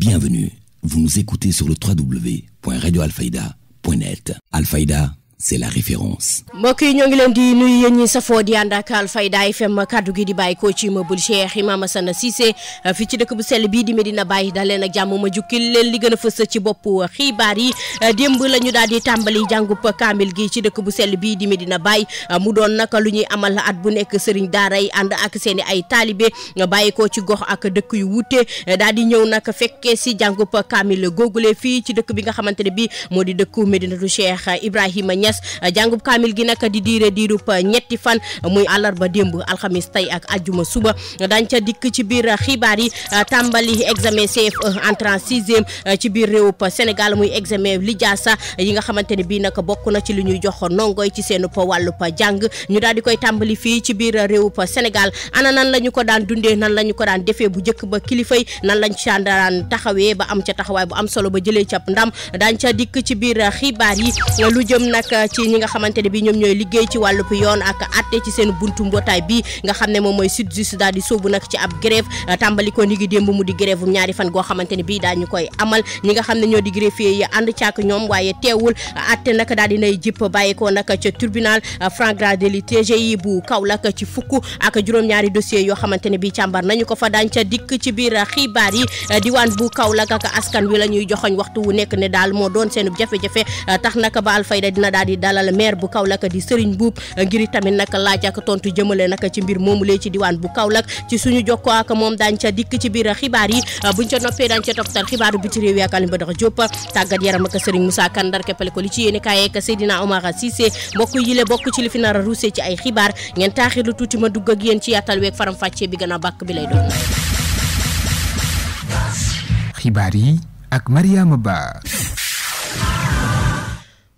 Bienvenue, vous nous écoutez sur le www.radioalfayda.net. Alfayda, c'est la référence. mbokk yi ñoo ngi leen di nuyu yéen ñi safoo di ànd ak Alfayda FM kaddu gi di bàyyi ko ci immeuble Cheikh Imam Assane Cissé fii ci dëkk bu sell bii di Medina Baye daal leen ak jàmm ma jukkil leen li gën a fës ci bopp xibaar yi. démb la ñu daal di tàmbali jàngub kaamil gi ci dëkk bu sell bii di Medina Baye mu doon nag lu ñuy amal at bu nekk sëriñ daara yi ànd ak seeni ay taalibe bàyyi ko ci gox ak dëkk yu wuute daal di ñëw nag fekkee si jàngub kaamil googule fii ci dëkk bi nga xamante ne bii moo di dëkku Medinatu Cheikh Ibrahima jàngub kaamil gi nag di diirub ñetti fan muy àllarba démb alxamis tey ak ajjuma suba dañ ca dikk ci biir xibaar yi tàmbali examen CFE entrée en sixième ci biir réewub Sénégal muy examen lijaasa yi nga xamante ne bii nag bokk na ci li ñuy jox ndongoy ci seen wàllub jàng ñu daal di koy tàmbali fii ci biir réewub Sénégal ana nan la ñu ko daan dundee nan la ñu ko daan defee bu njëkk ba kilifay nan lañ ca daan taxawee ba am ca taxawaay bu am solo ba jëlee ca ndam dañ ca dikk ci biir xibaar yi lu jëm nag ci ñi nga xamante ne bi ñoom ñooy liggéey ci wàllub yoon ak atte ci seen buntu mbootaay bi nga xam ne moom mooy SYTJUST daal di sóobu nag ci ab grève tàmbali ko ni ngi démb mu di grève ñaari fan goo xamante ne bi daañu koy amal ñi nga xam ne ñoo di greffier yi ànd caak ñoom waaye teewul atte nag daal di nay jipp bàyyi ko nag ca tribunal flagrant délit TGI bu Kaolack ci fukk ak juróom-ñaari dossier yoo xamante ne bi càmbar nañu ko fa daañ ca dikk ci biir xibaar yi diwaan bu Kaolack ak askan wi la ñuy joxoñ waxtu wu nekk ne daal moo doon seen jafe-jafe tax nag ba Alfayda dina daal di dalal maire bu Kaolack di Serigne Mboup ngir tamit nag laaj ak tontu jëmale nag ci mbir moomu lee ci diwaan bu Kaolack ci suñu jokkoo ak moom daañ ca dikk ci biir xibaar yi buñ ca noppee daañ ca toftal xibaaru biti réew yi ak Alioune Badara Diop tàggat yaram ak Serigne Moussa Kane ndar keppale ko li ci yéene kaay ak Seydina Omar Cissé mbokk yi le bokk ci li fi nar a ruusee ci ay xibaar ngeen taaxir lu tuuti ma dugg ak yéen ci yàttal weeg faram fàccee bi gën a bàkk bi lay doon. xibaar yi ak Mariama Ba.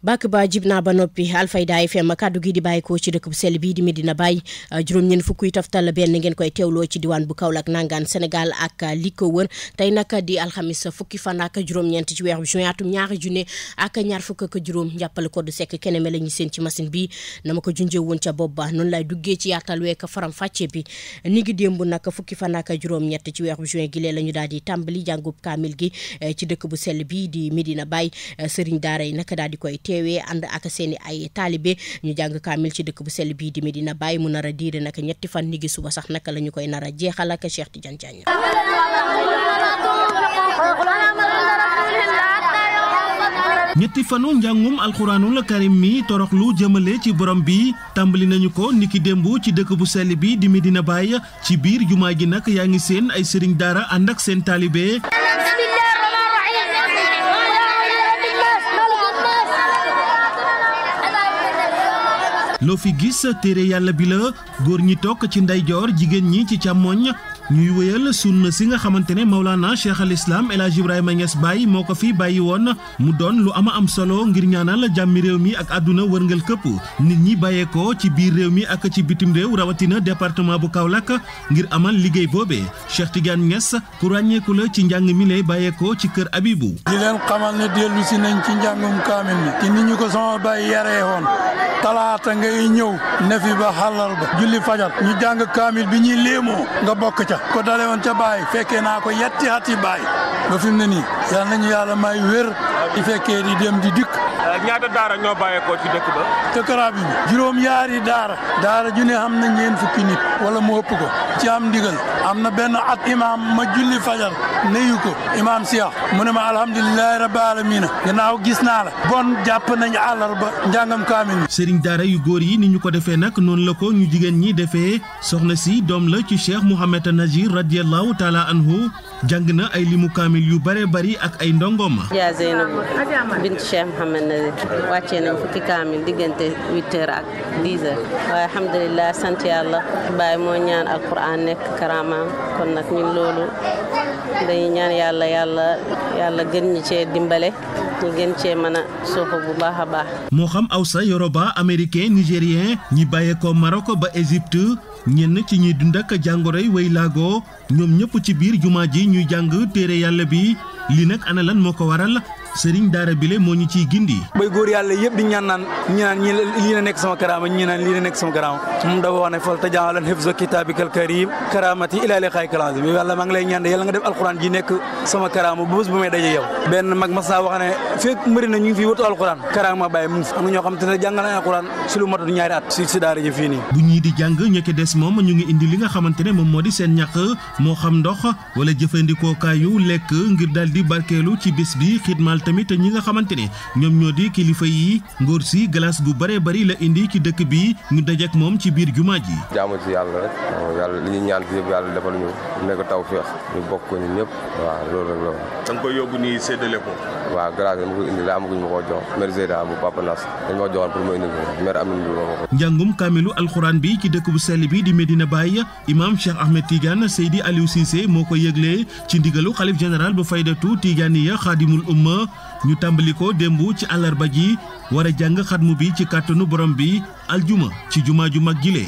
bàkk ba jib naa ba noppi Alfayda FM kaddu gi di bàyyi ko ci dëkk bu sell bii di Medina Baye juróom-ñeent fukki taftal benn ngeen koy teewloo ci diwaan bu Kaolack nangaan Sénégal ak li ko wër tey nag di alxamis fukki fan ak juróom-ñeent ci weeru juin atum ñaari junne ak ñaar fukk ak juróom njàppale ko du sekk keneen la ñu seen ci machine bi na ma ko junjee woon ca bopp ba noonu lay duggee ci yaatal week faram fàcce bi ni ngi démb nag fukki fan ak juróom-ñett ci weeru juin gi lee la ñu daal di tàmbali jàngub kaamil gi ci dëkk bu sell bii di Medina Baye sëriñ daara yi nag daal di koy teewee ànd ak seeni ay taalibe ñu jàng kaamil ci dëkk bu sell bii di Medina Baye mu nar a diire nag ñetti fan ni gi suba sax naka la ñu koy nar a jeexal ak Cheikh Tidiane Diagne. ñetti fanu njàngum alxuraanul karim mi toroxlu jëmale ci borom bi tàmbali nañu ko niki démb ci dëkk bu sell bi di Medina Baye ci biir jumaa gi nag yaa ngi seen ay sëriñ daara ànd ak seen taalibe. loo fi gis téere yàlla bi la góor ñi toog ci ndeyjoor jigéen ñi ci càmmoñ ñuy wéyal sunna si nga xamante ne Maulana Cheikh al Islam El Hadj Ibrahima Niass Baye moo ko fi bàyyi woon mu doon lu ama am solo ngir ñaanal jàmmi réew mi ak àdduna wërngal këpp nit ñi bàyyeekoo ci biir réew mi ak ci bitim réew rawatina département bu Kaolack ngir amal liggéey boobee Cheikh Tidiane Niass ku ràññeeku la ci njàng mi lay bàyyeekoo ci kër Abibou. di leen xamal ne dellu si nañ ci njàngum kaamil mi ci nit ñu ko sama baay yaree woon talaata ngay ñëw ne fi ba xalal ba julli fajar ñu jàng kaamil bi ñuy léemoo nga bokk ca ko dale woon ca baay fekkee naa ko yetti ati baay ba fi mu ne nii yal nañu yàlla may wér di fekkee di dem di dikk. ñaata daara ñoo bàyyeekoo ci dëkk ba. te karaab yi juróom yaari daara ju ne am na ñeen fukki nit wala mu ëpp ko ci am ndigal am na benn at imaam ma julli fajar nuyu ko imaam Cheikh mu ne ma alhamdulilahi rabbil alamin gannaaw gis naa la bon jàpp nañu àllarba njàngam kaamil mi. sëriñ daara yu góor yi ni ñu ko defee nag noonu la ko ñu jigéen ñi defee soxna si doom la ci Cheikh Mouhamed Nazir radiyallahu taala anhu jàng na ay limu kaamil yu bare bari ak ay ndongom. Dia Zeynabou bint Cheikh Mouhamed Nazir wàccee nañ fukki kaamil diggante 8h ak 10h waaye alhamdulilah sant yàlla Baye moo ñaan alquran nekk karamaam kon nag ñun loolu dañuy ñaan yàlla gën ñi cee dimbale ñu gën cee mën a suuxu bu baax a baax. moo xam Hausa Yoruba américain nigérien ñi bàyyeekoo Maroc ba Égypte ñenn ci ñuy dund ak jàngoroy way laago ñoom ñëpp ci biir jumaa ji ñuy jàng téere yàlla bi lii nag ana lan moo ko waral sëriñ daara bile moo ñu ciy gindi. bay góor yàlla yëpp di ñaan naan ñi lii na nekk sama karaama ñi naan lii na nekk sama karaama moom dafa wax ne fal tajaalan hifza kitaabikal karim karamati ila liqaay kalazim yàlla maa ngi lay ñaan yàlla nga def alquran ji nekk sama karaama bu bés bu may daje yow benn mag ma saa wax ne fekk mbëri na ñu ngi fi wëtu alquran karaama bàyyi mu am na ñoo xam te ne jàngal nañ alquran si lu matut ñaari at si daara ji fii nii. bu ñii di jàng ñekke des moom ñu ngi indi li nga xamante ne moom moo di seen ñàq moo xam ndox wala jëfandikookaayu lekk ngir daal di barkeelu ci bés bi xidmaal tamit ñi nga xamante ne ñoom ñoo di kilifa yi ngóor si glace gu bare bari la indi ci dëkk bi ñu dajek moom ci biir jumaa ji. jaamu ci yàlla rek yàlla li ñuy ñaan fi yëpp yàlla defal ñu nekk taw féex ñu bokk ko ñun ñëpp waaw loolu rek la. da nga koy yóbbu nii séddale ko. waaw glace ma ko indi la amaguñ ma koo jox maire Zeyda bu Papa Nas dañ ma joxoon pour ma indi ko maire am nañu ma ko. njàngum kaamilu alxuraan bi ci dëkk bu sell bi di Medina Baye imam Cheikh Ahmed Tidiane Seydi Aliou Cissé moo ko yëglee ci ndigalu xalif général bu faydatu Tijaaniya xaadimul umma ñu tàmbali ko démb ci àllarba ji war a jàng xatmu bi ci kàttanu borom bi aljuma ci jumaa ju mag jile.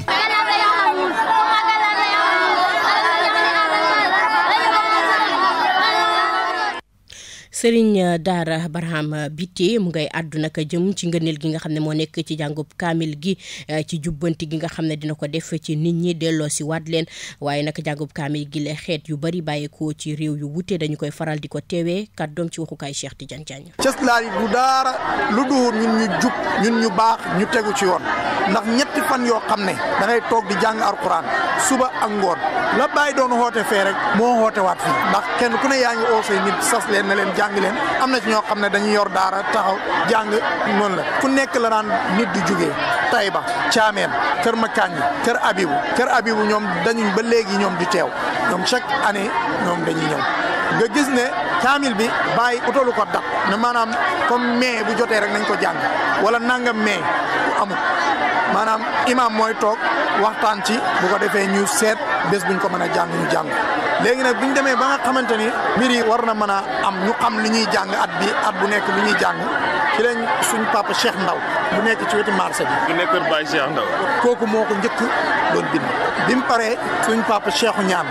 Sëriñ Daara Barham Bitté mu ngay àddu nag jëm ci ngëneel gi nga xam ne moo nekk ci jàngub kaamil gi ci jubbanti gi nga xam ne dina ko def ci nit ñi delloo si waat leen waaye nag jàngub kaamil gi la xeet yu bari bàyyeekoo ci réew yu wute dañu koy faral di ko teewee kàddoom ci waxukaay Cheikh Tidiane Diagne. cëslaay bu daara lu duhur ñun ñu jub ñun ñu baax ñu tegu ci yoon ndax ñetti fan yoo xam ne da ngay toog di jàng alquran suba ak ngoon la bàyyi doon xoote fee rek moo xoote waat fii ndax kenn ku ne yaa ngi oosay nit sas leen na leen jàng leen am na ci ñoo xam ne dañuy yor daara taxaw jàng noonu la ku nekk la naan nit di jugee Tayba Caameen Kër Makanji Kër Abibu ñoom dañuñ ba léegi ñoom di teew ñoom chaque année ñoom dañuy ñëw nga gis ne kaamil bi bàyyi utalu ko dat ne maanaam comme mai bu jotee rek nañ ko jàng wala nangam mai amul maanaam imam mooy toog waxtaan ci bu ko defee ñu seet bés buñ ko mën a jàng ñu jàng léegi nag buñ demee ba nga xamante ni mbir yi war na mën a am ñu xam li ñuy jàng at bu nekk li ñuy jàng ci lañ suñ papa Cheikh Ndaw bu nekk ci wetu marché bi. bu nekk Baye Cheikh Ndaw. kooku moo ko njëkk doon bind bi mu paree suñ papa Cheikhu Ñaan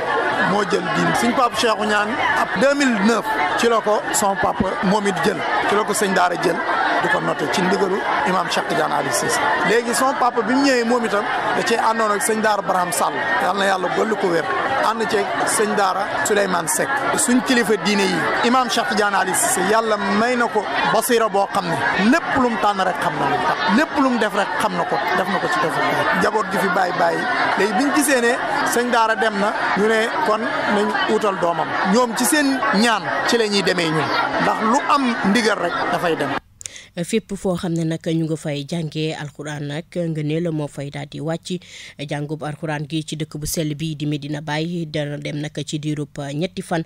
moo jël diin suñ papa Cheikhu Ñaan ab 2009 ci la ko son papa moom it jël ci la ko sëñ daara jël di ko noté ci ndigalu imam Cheikh Tidiane Ali Cissé léegi son papa bi mu ñëwee moom itam da cee àndoon ak sëñ daara Barham Sall yal na yàlla dolli ko wér ànd ceeg sëñ daara Souleymane Seck suñ kilifa diine yi imam Cheikh Tidiane Ali Cissé yàlla may na ko basira boo xam ne lépp lu mu tànn rek xam na lu tax lépp lu mu def rek xam na ko def na ko ci def njaboot gi fi bàyyi léegi biñ gisee ne sëñ daara dem na ñu ne kon nañ utal doomam ñoom ci seen ñaan ci la ñuy demee ñun ndax lu am ndigal rek dafay dem. fépp foo xam ne nag ñu nga fay jàngee alxuraan nag nga ne la moo fay daal di wàcc jàngub alxuraan gi ci dëkk bu sell bi di Medina Baye dana dem nag ci diirub ñetti fan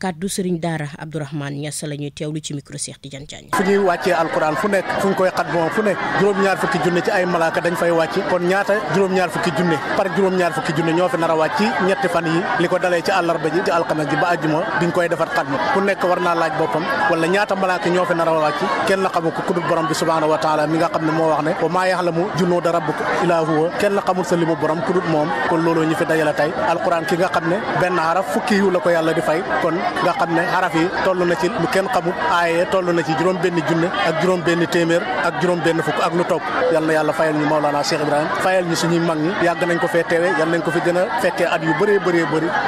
kàddu Serigne Daara Abdourahmane Niass la ñuy teewlu ci micro Cheikh Tidiane Diagne. fu ñuy wàccee alxuraan fu nekk fu ñu koy xat moom fu nekk juróom-ñaar fukki junne ci ay malaaka dañ fay wàcc kon ñaata juróom-ñaar fukki junne par juróom-ñaar fukki junne ñoo fi nar a wàcc ci ñetti fan yi li ko dalee ci àllarba ji ci alxames ji ba àjjuma biñ koy defar xat ma ku nekk war naa laaj boppam wala ñaata malaaka ñoo fi nar a wàcc kenn la xamu ko ku dul borom bi subhanahu wa taala mi nga xam ne moo wax ne wa maa yaxlamu junuuda rabbika illaa huwa kenn la xamul sa limu borom ku dul moom kon loolu ñu fi dajale tey alquran ki nga xam ne benn xaraf fukki yu la ko yàlla di fay kon nga xam ne xaraf yi toll na ci lu kenn xamul aaye toll na ci juróom benn junne ak juróom benn téeméer ak juróom benn fukk ak lu topp yal na yàlla fayal ñu Mawlana Cheikh Ibrahima fayal ñu suñuy mag ñi yàgg nañ ko fee teewe yal nañ ko fi gën a fekkee at yu bëree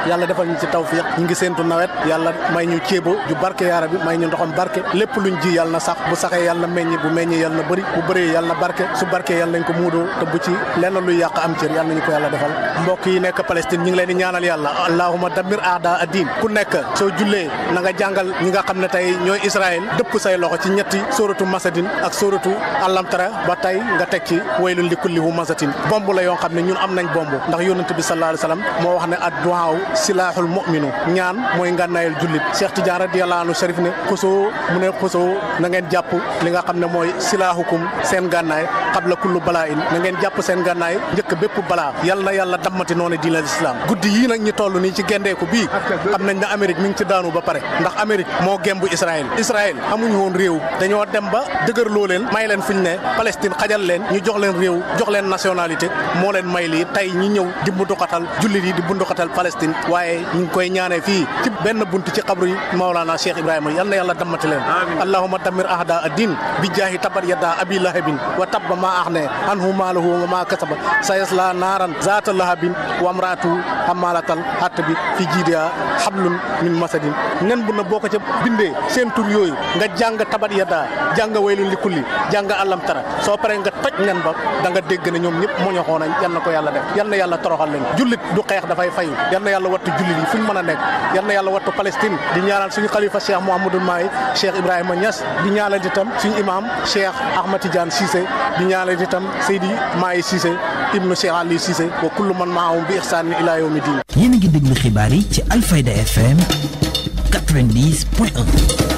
yàlla defal ñu ci tawfiq ñu ngi séentu nawet yàlla may ñu ceebo ju barke yaara bi may ñu ndoxam barke lépp luñ ji yàlla na sax bu saxee yàlla na meññi bu meññee yàlla na bëri bu bëree yàlla na barke su barkee yàlla nañ ko muudoo te bu ci lenn luy yàq am cër yàlla nañu ko yàlla defal mbokk yi nekk Palestine ñu ngi leen di ñaanal yàlla allahumma damir aada ad-din ku nekk soo jullee na nga jàngal ñi nga xam ne tey ñooy Israël dëpp say loxo ci ñetti sóoratu masadin ak sóoratu alamtara ba tey nga teg ci waylun li kulli humazatin bomb la yoo xam ne ñun am nañ bomb ndax yonent bi sallallahu alayhi wasallam moo wax ne ad-du'a silahul mu'minu ñaan mooy ngànnaayal jullit Cheikh Tidiane radiyallahu anhu sharif ne xusoo mu ne xusoo na ngeen jàpp li nga nga xam ne mooy silaahukum seen gànnaay qabla kullu balaa in na ngeen jàpp seen gànnaay njëkk bépp balaa yal na yàlla dammati noonu diinal islam guddi yii nag ñu toll nii ci gendeeku bii xam nañ ne Amérique mi ngi ci daanu ba pare ndax Amérique moo gembu Israël amuñu woon réew dañoo dem ba dëgërloo leen may leen fuñ ne Palestine xajal leen ñu jox leen réew jox leen nationalité moo leen may lii tey ñi ñëw di bunduxatal jullit yi di bunduxatal Palestine waaye ñu ngi koy ñaanee fii ci benn bunt ci xabru yi Maolana Cheikh Ibrahima yal na yàlla dammati leen allahumma dammir ahda ad-din bi jaahi tabat yada abi lahabin wa tabba ma axne anhu maalahu wa ma kasaba sayasla naaran zaata lahabin wa amraatu hamalatal hattabi fi jiidiha hablun min masadin nen bu na boo ko ca bindee seen tur yooyu nga jàng tabat yada jàng waylun li kulli jàng alam tara soo paree nga toj nen ba da nga dégg ne ñoom ñëpp moñoxoo nañ yal na ko yàlla def yal na yàlla toroxal leen jullit du xeex dafay fayu yal na yàlla wattu jullit yi fu ñu mën a nekk yal na yàlla wattu Palestine di ñaanal suñu xalifa Cheikh Mouhamadou Mahi Cheikh Ibrahima Niass di ñaanal itam suñu imam Cheikh Ahmad Tidiane Cissé di ñaanal itam Seydi Mahi Cissé ibnu Cheikh Ali Cissé wa kullu man maahum bi ihsaan ila yawmi din. yéen a ngi déglu xibaar yi ci Alfayda FM 90.1.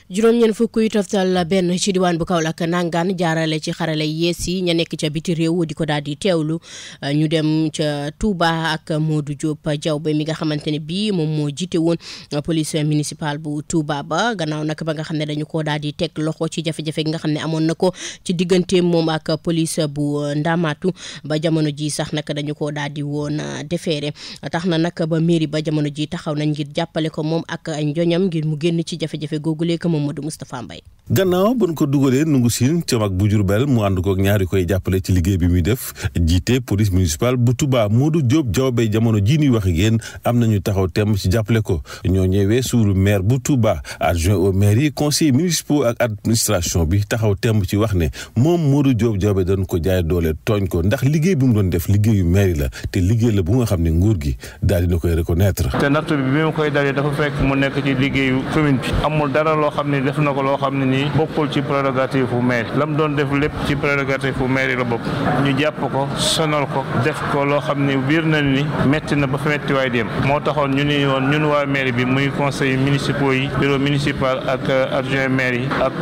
juróom-ñeent fukk yu toftal benn ci diwaan bu Kaolack nangaan jaarale ci xarale yees yi ña nekk ca biti réew di ko daal di teewlu ñu dem ca Touba ak Modou Diop Diawbe mi nga xamante ne bii moom moo jiite woon police municipale bu Touba ba gannaaw nag ba nga xam ne dañu ko daal di teg loxo ci jafe-jafe gi nga xam ne amoon na ko ci diggante moom ak police bu Ndamatu ba jamono ji sax nag dañu ko daal di woon defeere tax na nag ba mairie ba jamono ji taxaw nañ ngir jàppale ko moom ak njoñam ngir mu génn ci jafe-jafe googu léegi Mamadou Moustapha Mbaye gannaaw ba ñu ko dugalee nungu siin ca mag bu Jurbel mu ànd ko ak ñaari koy jàppale ci liggéey bi muy def jiite police municipale bu Touba Modou Diop Diawbe jamono ji ñuy wax ak yéen am nañu taxaw temm ci jàppale ko ñoo ñëwee suuru maire bu Touba adjoint au maire yi conseillers municipaux ak administration bi taxaw temm ci wax ne moom Modou Diop Diawbe doon ko jaay doole tooñ ko ndax liggéey bi mu doon def liggéeyu maire la te liggéey la bu nga xam ne nguur gi daal dina koy reconnaître. te natt bi bi mu koy dalee dafa fekk mu nekk ci liggéeyu commune bi amul dara loo xam ne def na ko loo xam ne nii bokkul ci prérogative bu maire lam doon def lépp ci prérogative bu maire la bokk ñu jàpp ko sonal ko def ko loo xam ne biir nañ ni metti na ba fa metti waay dem moo taxoon ñu ni woon ñun waa maire bi muy conseil municipaux yi bureau municipal ak adjoint maire yi ak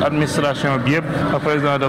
administration bi yëpp ak président de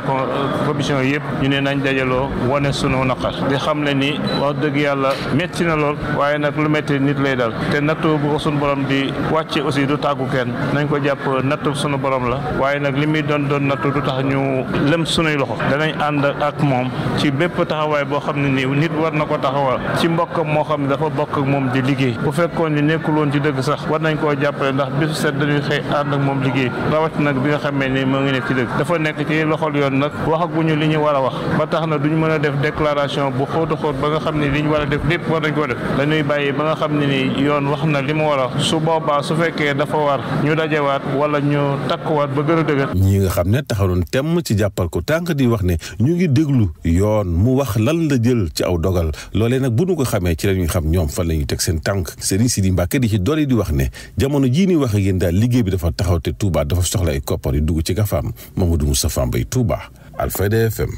commission yëpp ñu ne nañ dajaloo wane sunu naqar di xam le ni wax dëgg yàlla metti na lool waaye nag lu metti nit lay dal te nattu bu ko sunu borom di wàcce aussi du tàggu kenn nañ ko jàpp nattu sunu borom la waaye nag li muy doon nattu du tax ñu lem sunuy loxo danañ ànd ak moom ci bépp taxawaay boo xam ne nii nit war na ko taxawal ci mbokkam moo xam ne dafa bokk ak moom di liggéey bu fekkoon ni nekkul woon ci dëgg sax war nañ koo jàppale ndax bisu set dañuy xëy ànd ak moom liggéey rawat nag bi nga xamee ni moo ngi nekk ci dëgg dafa nekk ci loxol yoon nag waxaguñu li ñu war a wax ba tax na duñ mën a def déclaration bu xóot a xóot ba nga xam ne li ñu war a def lépp war nañ koo def dañuy bàyyi ba nga xam ne ni yoon wax na li mu war a su boobaa su fekkee dafa war ñu dajewaat wala ñu takkuwaat ba gën a dëgër. ñi nga xam ne taxawoon temm ci jàppal ko tànk di wax ne ñu ngi déglu yoon mu wax lan la jël ci aw dogal loolee nag bu nu ko xamee ci la ñuy xam ñoom fan la ñuy teg seen tànk Serigne Sidi Mbacke di ci doole di wax ne jamono jii ñuy wax ak yéen daal liggéey bi dafa taxaw te Touba dafa soxla ay koppar yu dugg ci gafaam Mamadou Moustapha Mbaye Touba Alfayda FM.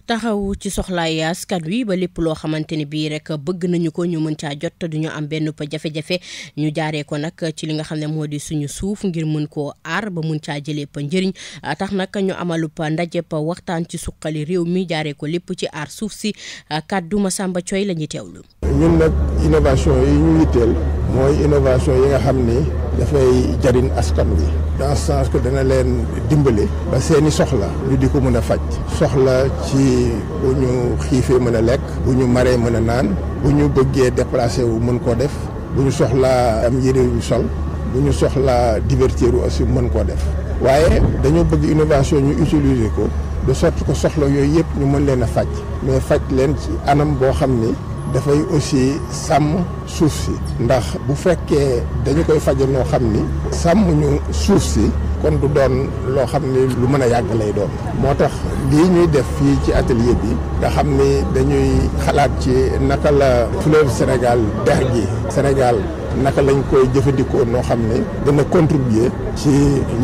taxaw ci soxlaay askan wi ba lépp loo xamante ni bii rek bëgg nañu ko ñu mën caa jot duñu am benn jafe-jafe ñu jaaree ko nag ci li nga xam ne moo di suñu suuf ngir mën koo aar ba mën caa jëlee pa njëriñ tax nag ñu amalu pa ndaje pa waxtaan ci suqali réew mi jaaree ko lépp ci aar suuf si kàddu Massamba Thioy la ñuy teewlu. ñun nag innovation yi ñu yitteel mooy innovation yi nga xam ni dafay jariñ askan wi dans ce sens que dana leen dimbali ba seeni soxla ñu di ko mën a faj soxla ci bu ñu xiifee mën a lekk bu ñu maree mën a naan bu ñu bëggee déplacé wu mën koo def bu ñu soxlaa am yére yu sol bu ñu soxlaa divertir aussi mën koo def waaye dañoo bëgg innovation ñu utiliser ko de sorte que soxla yooyu yëpp ñu mën leen a faj mais faj leen ci anam boo xam ni dafay aussi sàmm suuf si ndax bu fekkee dañu koy faje noo xam ni sàmm ñu suuf si kon du doon loo xam ni lu mën a yàgg lay doon moo tax lii ñuy def fii ci atelier bi nga xam ni dañuy xalaat ci naka la fleuve Sénégal dex gi Sénégal naka lañ koy jëfandikoo noo xam ne dana contribuer ci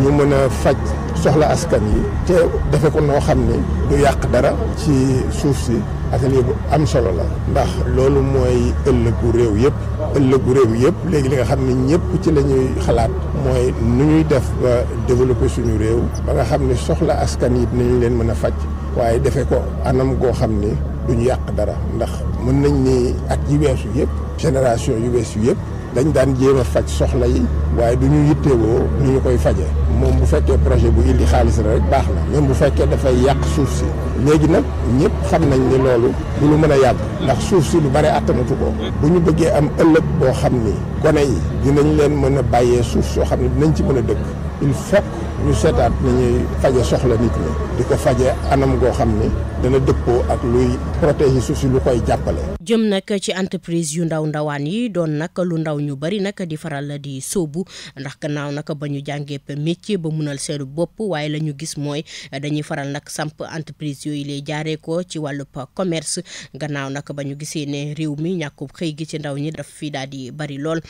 ñu mën a faj soxla askan yi te defe ko noo xam ne du yàq dara ci suuf si atelier bu am solo la ndax loolu mooy ëllëgu réew yëpp ëllëgu réew yëpp léegi li nga xam ne ñëpp ci la ñuy xalaat mooy nu ñuy def ba développer suñu réew ba nga xam ne soxla askan yi dinañ leen mën a faj waaye defee ko anam goo xam ni duñu yàq dara ndax mën nañ ni at yi weesu yëpp génération yu weesu yëpp dañ daan jéem a faj soxla yi waaye du ñu yittewoo ni ñu koy faje moom bu fekkee projet bu indi xaalis la rek baax na même bu fekkee dafay yàq suuf si léegi nag ñëpp xam nañ ni loolu du lu mën a yàgg ndax suuf si lu bare attanatu ko bu ñu bëggee am ëllëg boo xam ni gone yi dinañ leen mën a bàyyee suuf soo xam ne dinañ ci mën a dëkk il faut ñu seetaat ni ñuy faje soxla nit ñi di ko faje anam goo xam ni dana dëppoo ak luy protéger suuf si lu koy jàppale. jëm nag ci entreprise yu ndaw ndawaan yi doon nag lu ndaw ñu bari nag di faral di sóobu ndax gannaaw nag ba ñu jàngee métier ba munal seen bopp waaye la ñu gis mooy dañuy faral nag samp entreprise yooyu lay jaaree ko ci wàllub commerce gannaaw nag ba ñu gisee ne réew mi ñàkkub xëy gi ci ndaw ñi daf fi daal di bari lool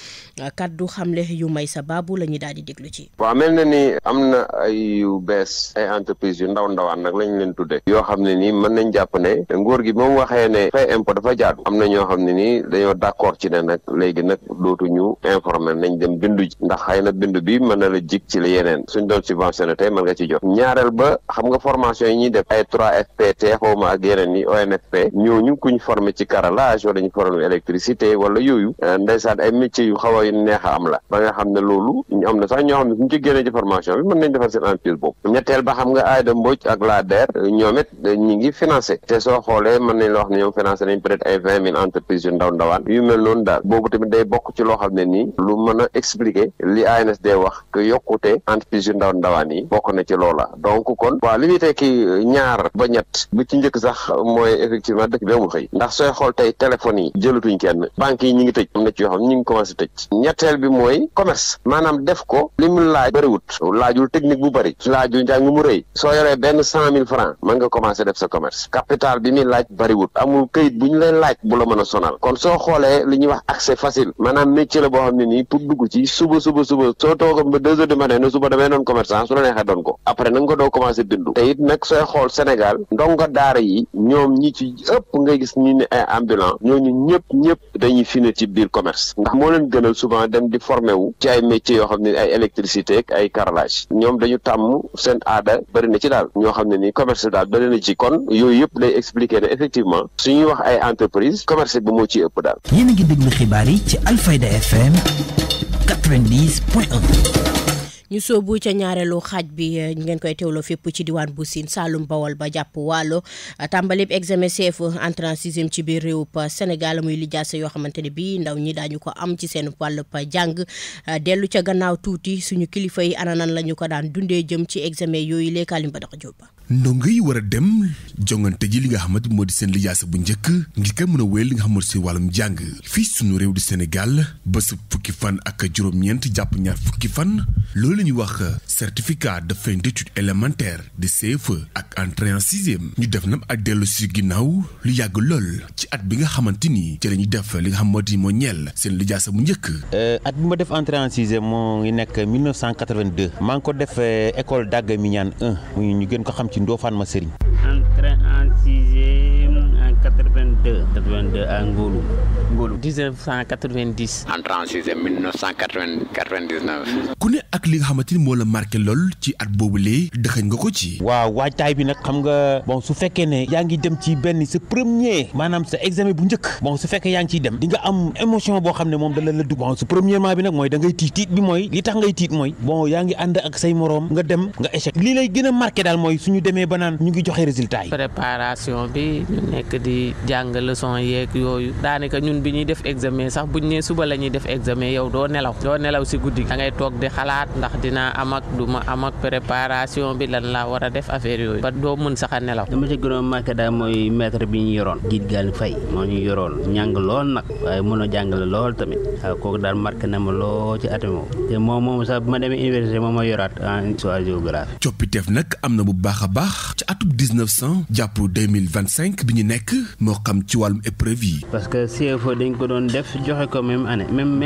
kaddu xamle yu may sa baabu la ñu daal di déglu ci. waaw mel na ni am na ay yu bees ay entreprise yu ndaw ndawaan nag lañ leen tuddee yoo xam ne nii mën nañ jàpp ne nguur gi moom waxee ne fay impôt dafa jaadu am na ñoo xam ne nii dañoo d'accord ci ne nag léegi nag dootuñu informel nañ dem bindu ji ndax xëy na bindu bi mën na la jig ci la yeneen suñ doon subventionné tey mën nga ci jot ñaareel ba xam nga formation yi ñuy def ay 3FPT xawma ak yeneen yi ONFP ñooñu kuñ formé ci carrelage wala ñu formé électricité wala yooyu ndeysaan ay métiers yu xaw a neex a am la ba nga xam ne loolu am na sax ñoo xam ne suñ ci génnee ci formation bi mën nañ defar seen entreprise boobu ñetteel ba xam nga Aïda Mbodj ak la DER ñoom it ñi ngi financé te soo xoolee mën nañ la wax ne ñoom financé nañ peut-être ay 20 000 entreprises yu ndaw ndawaan yu mel noonu daal boobu tamit day bokk ci loo xam ne nii lu mën a expliquer li ANSD wax que yokkute entreprise yu ndaw ndawaan yi bokk na ci loola donc kon waaw li muy tekki ñaar ba ñett bu ci njëkk sax mooy effectivement dëkk bi amul xëy ndax sooy xool tey téléphone yi jëlatuñ kenn banques yi ñi ngi tëj am na ci yoo xam ne ñi ngi commencé tëj ñetteel bi mooy commerce maanaam def ko li mu laaj bëriwut laajul technique bu bëri laajul njàng mu rëy soo yoree benn 100 000 francs mën nga commencé def sa commerce capital bi muy laaj bëriwut amul këyit bu ñu lay laaj bu la mën a sonal kon soo xoolee li ñuy wax accès facile maanaam métier la boo xam ne nii pour dugg ci suba soo toogam ba 2 heures du matin ne suba damay doon commerçant su la neexee doon ko après na nga ko doo commencé bindu te it nag sooy xool Sénégal ndongo daara yi ñoom ñi ci ëpp ngay gis ñi ne ay ambulant ñooñu ñëpp dañuy fine ci biir commerce ndax moo leen gënal souvent dem di formé wu ci ay métiers yoo xam ne ay électricité ak ay carrelage ñoom dañu tàmm seen aada bëri na ci daal ñoo xam ne nii commerce daal bëri na ci kon yooyu yëpp day expliquer ne effectivement suñuy wax ay entreprise commerce bi moo ci ëpp daal. yéen a ngi déglu xibaar yi ci Alfayda FM 90.1. ñu soobu ca ñaareelu xaaj bi ngeen koy teewloo fépp ci diwaan bu Sine Saalum Bawol ba jàpp Waalo tàmbalib examen CFEE entrée en sixième ci biir réew Sénégal muy lijaasa yoo xamante ne bii ndaw ñi daañu ko am ci seen wàllub jàng dellu ca gannaaw tuuti suñu kilifa yi ana nan la ñu ko daan dundee jëm ci examen yooyu leekaalim ba dax Jóob ndongo yi war a dem jongante ji li nga xamante moo di seen lijaasa bu njëkk ngir ka mën a wéyal li nga xamante si wàllum jàng fii suñu réew di Sénégal ba sa fukki fan ak juróom-ñeent jàpp ñaar fukki fan loolu la ñuy wax certificat de fin d'études élémentaires di CFEE ak entrée en sixième ñu def nam ak dellu si ginnaaw lu yàgg lool ci at bi nga xamante ni ci la ñuy def li nga xamante ni moo ñeel seen lijaasa bu njëkk. at bi ma def entrée en sixième moo ngi nekk 1982 maa ngi ko def école Daga Mignane 1 muy ñu gën ko xam ci Ndofane ma Serigne. entrée en sixième en 82 à Ngolu 1990. entrée en sixième 1999. ku ne ak li nga xamante ni moo la marqué lool ci at boobulee dëxañ nga ko ci. waaw waajtaay bi nag xam nga bon su fekkee ne yaa ngi dem ci benn sa premier maanaam sa examen bu njëkk bon su fekkee yaa ngi ciy dem di nga am émotion boo xam ne moom da la dugg bon su premièrement bi nag mooy da ngay tiit bi mooy li tax ngay tiit mooy bon yaa ngi ànd ak say moroom nga dem nga échec lii lay gën a marqué daal mooy suñu demee ba naan ñu ngi joxe résultat yi. préparation bi ñu nekk di jàng leçon yeeg yooyu daanaka ñun bi ñuy def examen sax buñ ne suba la ñuy def examen yow doo nelaw si guddi da ngay toog di xalaat ndax dinaa am ak du ma am ak préparation bi lan laa war a def affaire yooyu ba doo mën sax a nelaw. dama ci gënoon marqué daal mooy maître bi ñu yoroon Jiit Gaal Fay moo ñu yoroon ñàng lool nag waaye mën a jàngale lool tamit waaw kooku daal marqué na ma loo ci at moom te moom sax bu ma demee université moom ma yoraat en histoire géographie. coppiteef nag am na bu baax a baax ci atub 1900 jàpp 2025 bi ñu nekk moo gënoo xam ci wàllum épreuve yi. parce que CFEE dañ ko doon def joxe ko même année même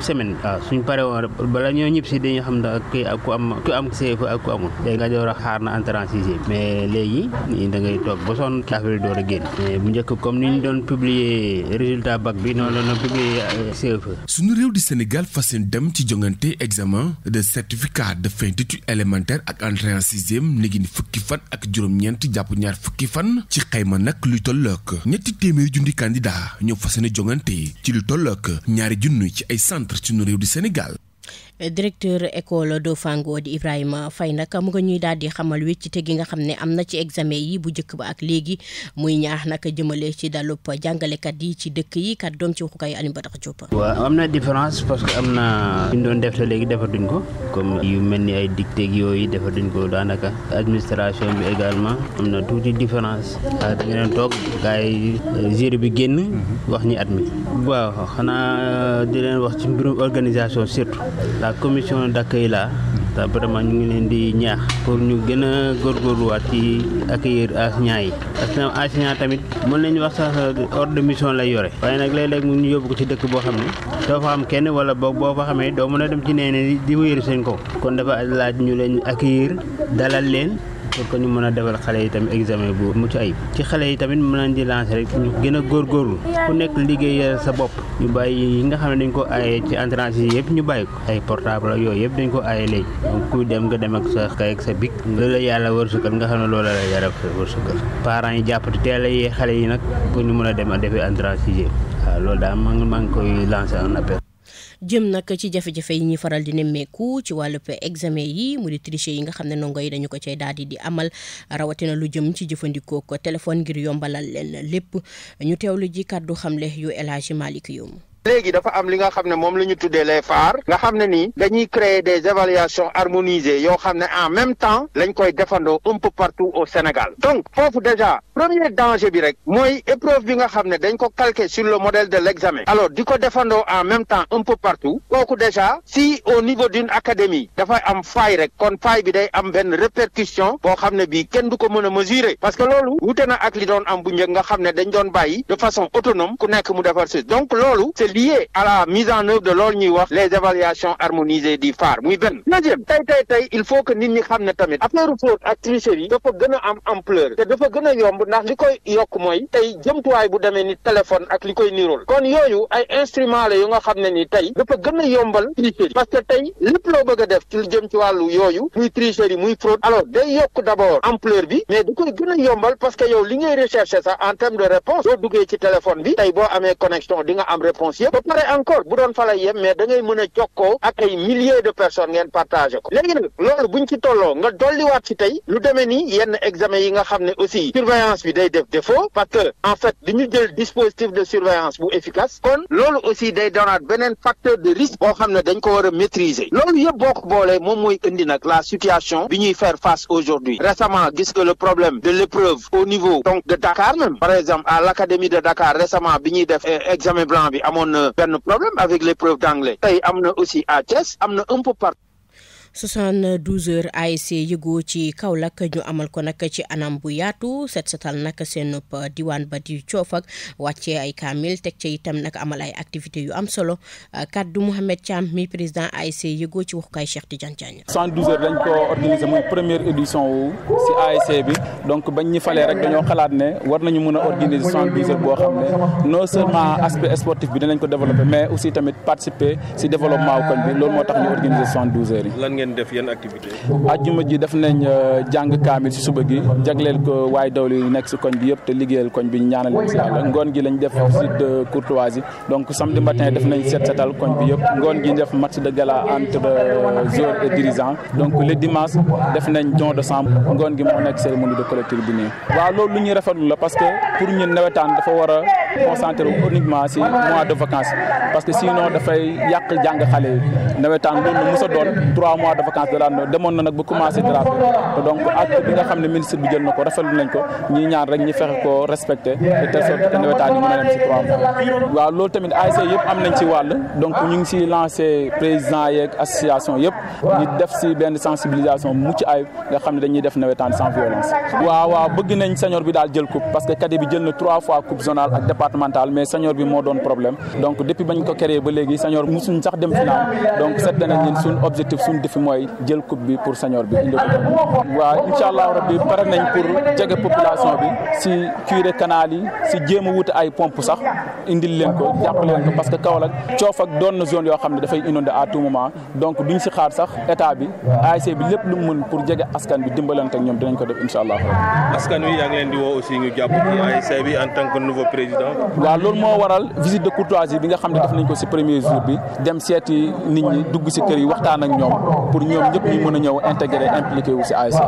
semaine. waaw suñ pare woon bala ñoo ñëpp si dañuy xam ndax kii ak ku am CFEE ak ku amul léegi nga door a xaar na entrée en sixième mais léegi da ngay toog ba sonn affaire door a génn mais bu njëkk comme ni ñu doon publier résultat bac bi noonu la ñu publier CFEE. suñu réew di Sénégal fas yéene dem ci jongante examen de certificat de fin d'études élémentaires ak entrée en sixième léegi ni fukki fan ak juróom-ñeent jàpp ñaar fukki fan ci xayma nag luy tollook ñetti téeméeri junni candidat ñoo fas yéene jongante ci lu tollook ñaari junni ci ay centre ci suñu réew di Sénégal. directeur école Dofango di Ibrahima Faye nag mu nga ñuy daal di xamal wéccite gi nga xam ne am na ci examen yi bu njëkk ba ak léegi muy ñaax nag jëmale ci dalub jàngalekat yi ci dëkk yi kat doom ci waxukaay Alioune Badara Diop. waaw am na différence parce que am na ñu doon def te léegi defatuñ ko comme yu mel ni ay dictée yooyu defatuñ ko daanaka administration bi également am na tuuti différence da ngeen toog gars yi jury bi génn wax ñi at mi waaw xanaa di leen wax ci mbirum organisation surtout la commission d'accueil là vraiment ñu ngi leen di ñaax pour ñu gën a góorgóorluwaat ci accueillir enseignants yi parce que enseignant tamit mën nañu wax sax ordre de mission lay yore waaye nag léeg-léeg mu ñu yóbbu ko ci dëkk boo xam ne doo fa xam kenn wala boo fa xamee doo mën a dem ci nee di wéeru seen kaw kon dafa laaj ñu leen accueillir dalal leen pour que ñu mën a defal xale yi tamit examen bu mucc ayib ci xale yi tamit mën nañ di lancer rek ñu gën a góorgóorlu ku nekk liggéey sa bopp ñu bàyyi yi nga xam ne dañ ko aaye ci entrance yi yëpp ñu bàyyi ko ay portable yooyu yëpp dañ ko aaye léegi donc kuy dem nga dem ak sa xëy ak sa bic loolu la yàlla wërsëgal nga xam ne loolu la yàlla wërsëgal parents yi jàppati teel a yee xale yi nag pour ñu mën a dem a defee entrance yi waaw loolu daal maa ngi koy lancer un appel. jëm nag ci jafe-jafe yi ñuy faral di nemmeeku ci wàllub examen yi mu di tricher yi nga xam ne ndongo yi dañu ko cay daal di amal rawatina lu jëm ci jëfandikoo ko téléphone ngir yombalal leen lépp ñu teewlu ji kàddu xamle yu El Hadji Malick Youm. léegi dafa am li nga xam ne moom la ñu tuddee les phares nga xam ne nii dañuy créer des évaluations harmonisées yoo xam ne en même temps lañ koy defandoo un peu partout au Sénégal donc foofu déjà premier danger bi rek mooy épreuve bi nga xam ne dañ ko calquer sur le modèle de l'examen alors di ko defandoo en même temps un peu partout kooku déjà si au niveau d'une académie dafay am faille rek kon faille bi day am benn répercussion boo xam ne bii kenn du ko mën a mesurer parce que loolu wute na ak li doon am bu njëkk nga xam ne dañ doon bàyyi de façon autonome ku nekk mu defar si donc loolu lié à la mise en œuvre de loolu ñuy wax les évaluations harmonisées du phare muy benn deuxième tey il faut que nit ñi xam ne tamit affaire fraude ak tricherie dafa gën a am ampleur te dafa gën a yomb ndax li koy yokk mooy tey jëmtuwaay bu demee ni téléphone ak li koy nirool kon yooyu ay instruments la yu nga xam ne ni tey dafa gën a yombal tricherie parce que tey lépp loo bëgg a def ci lu jëm ci wàllu yooyu muy tricherie muy fraude alors day yokk d'abord ampleur bi mais da koy gën a yombal parce que yow li ngay rechercher sax en termes de réponse boo duggee ci téléphone bi tey boo amee connexion di nga am réponse ba pare encore bu doon fa la yem mais da ngay mën a jokkoo ak ay milliers de personnes ngeen partagé ko léegi nag loolu buñ ci tolloo nga dolliwaat ci tey lu demee ni yenn examen yi nga xam ne aussi surveillance bi day def défaut parce que en fait dañu jël dispositif de surveillance bu efficace kon loolu aussi day doonaat beneen facteur de risque boo xam ne dañ ko war a maîtriser loolu yëpp boo ko boolee moom mooy indi nag la situation bi ñuy faire face aujourd'hui récemment gis que le problème de l'épreuve au niveau donc de Dakar même par exemple à l'académie de Dakar récemment bi ñuy def examen blanc bi amoon na benn problème avec l'épreuve d'anglais tey am na aussi à Thiès am na un peu partout 72 heures ASC yëgoo ci Kaolack ñu amal ko nag ci anam bu yaatu set setal nag seen diwaan ba di coofak wàccee ay kaamil teg ca itam nag amal ay activités yu am solo kaddu Mouhamed Thiam mi président ASC yëgoo ci waxukaay Cheikh Tidiane Diagne. 72 heures dañ ko organisé muy première édition wu si ASC bi donc bañ ñu falee rek dañoo xalaat ne war nañu mën a organiser 72 heures boo xam ne non seulement aspect sportif bi dinañ ko développer mais aussi tamit participer si développement wu koñ bi loolu moo tax ñu organiser 72 heures yi. ngeen def yenn activité ajjuma ji def nañ jàng kaamil si suba gi jagleel ko waaye dawli yi nekk si koñ bi yëpp te liggéeyal koñ bi ñu ñaanal leen si yàlla ngoon gi lañ def visite de courtoisie donc samedi matin def nañ set setal koñ bi yëpp ngoon gi def match de gala entre joueurs et dirigeants donc le dimanche def nañ don de sang ngoon gi moo nekk cérémonie de collectif bi nii waaw loolu lu ñuy rafetlu la parce que pour ñun nawetaan dafa war a concentrer uniquement si mois de vacances parce que sinon dafay yàq jàng xale yi nawetaan loolu mos a doon 3 mois mois de vacances da daan demoon na nag ba commencé draper donc acte bi nga xam ne ministre bi jël na ko rafetlu nañ ko ñi ñaan rek ñi fexe ko respecté de telle sorte que nawetaan yi mën a dem si 3 mois. waaw loolu tamit ASC yëpp am nañ ci wàll donc ñu ngi si lancé président yeeg association yëpp ñu def si benn sensibilisation mucc ayib nga xam ne dañuy def nawetaan sans violence. waaw bëgg nañ senior bi daal jël coupe parce que cadet bi jël na 3 fois coupe zonale ak départementale mais senior bi moo doon problème donc depuis bañ ko créé ba léegi senior musuñ sax dem final donc cette année ñun suñ objectif suñ défi mooy jël coupe bi pour senior bi indi ko. waaw incha allah rabbi pare nañ pour jege population bi si curé canal yi si jéem a wut ay pompe sax indil leen ko jàppale leen ko parce que Kaolack coof ak doon na zone yoo xam ne dafay inondé à tout moment donc duñ si xaar sax état bi ASC bi lépp lu mu mën pour jege askan bi dimbalante ak ñoom dinañ ko def incha allah. askan wi yaa ngi leen di woo aussi ñu jàpp ci ASC bi en tant que nouveau président. waaw loolu moo waral visite de courtoisie bi nga xam ne def nañ ko si premier jour bi dem seeti nit ñi dugg si kër yi waxtaan ak ñoom pour ñoom ñëpp ñu mën a ñëw intégré impliqué wu si ASC.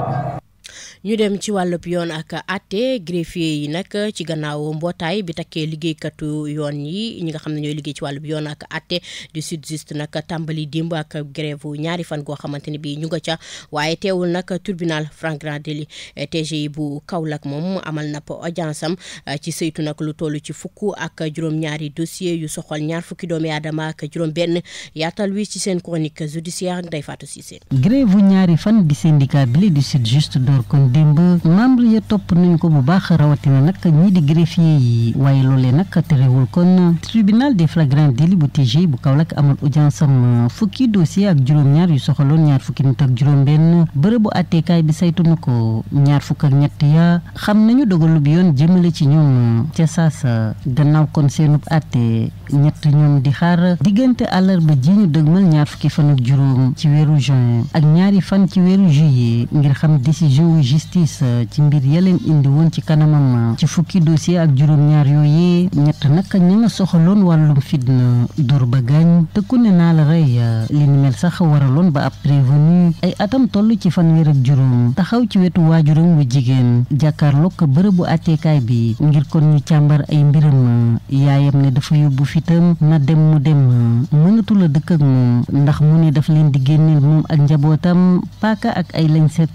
ñu dem ci wàllub yoon ak àtte greffier yi nag ci gannaaw mbootaay bi takkee liggéeykatu yoon yi ñi nga xam ne ñooy liggéey ci wàllub yoon ak àtte du SYTJUST nag tàmbali démb ak grève ñaari fan goo xamante ne bii ñu nga ca waaye teewul nag tribunal flagrant délit TGI bu Kaolack moom amal na audience am ci saytu nag lu toll ci fukk ak juróom-ñaari dossier yu soxal ñaar fukki doomi aadama ak juróom-benn yaatal wi ci seen chronique judiciaire Ndeye Fatou Cissé. grève ñaari fan bi syndicat bi du SYTJUST door kon démb membre ya topp nañ ko bu baax rawatina nag ñii di greffier yi waaye loolee nag terewul kon tribunal des flagrants délits bu TGI bu Kaolack amal audience am fukki dossier ak juróom-ñaar yu soxaloon ñaar fukki nit ak juróom-benn bërëbu àtteekaay bi saytu na ko ñaar fukk ak ñett ya xam nañu dogalu bi yoon jëmale ci ñoom ca saasa gannaaw kon seenub àtte ñett ñoom di xaar diggante àllarba ji ñu dëgmal ñaar fukki fan ak juróom ci weeru juin ak ñaari fan ci weeru juillet ngir xam décision wu justice ci mbir ya leen indi woon ci kanamam ci fukki dossier ak juróom-ñaar yooyee ñett nag ña nga soxaloon wàllum fitna dóor ba gaañ tëkku ne naa la rey li ni mel sax waraloon ba ab prévenu ay atam toll ci fanweer ak juróom taxaw ci wetu waajuram wu jigéen jàkkaarloog bërëbu àtteekaay bi ngir kon ñu càmbar ay mbiram yaayam ne dafa yóbbu fitam na dem mu dem mënatul a dëkk ak moom ndax mu ne daf leen di génneel moom ak njabootam paaka ak ay lañset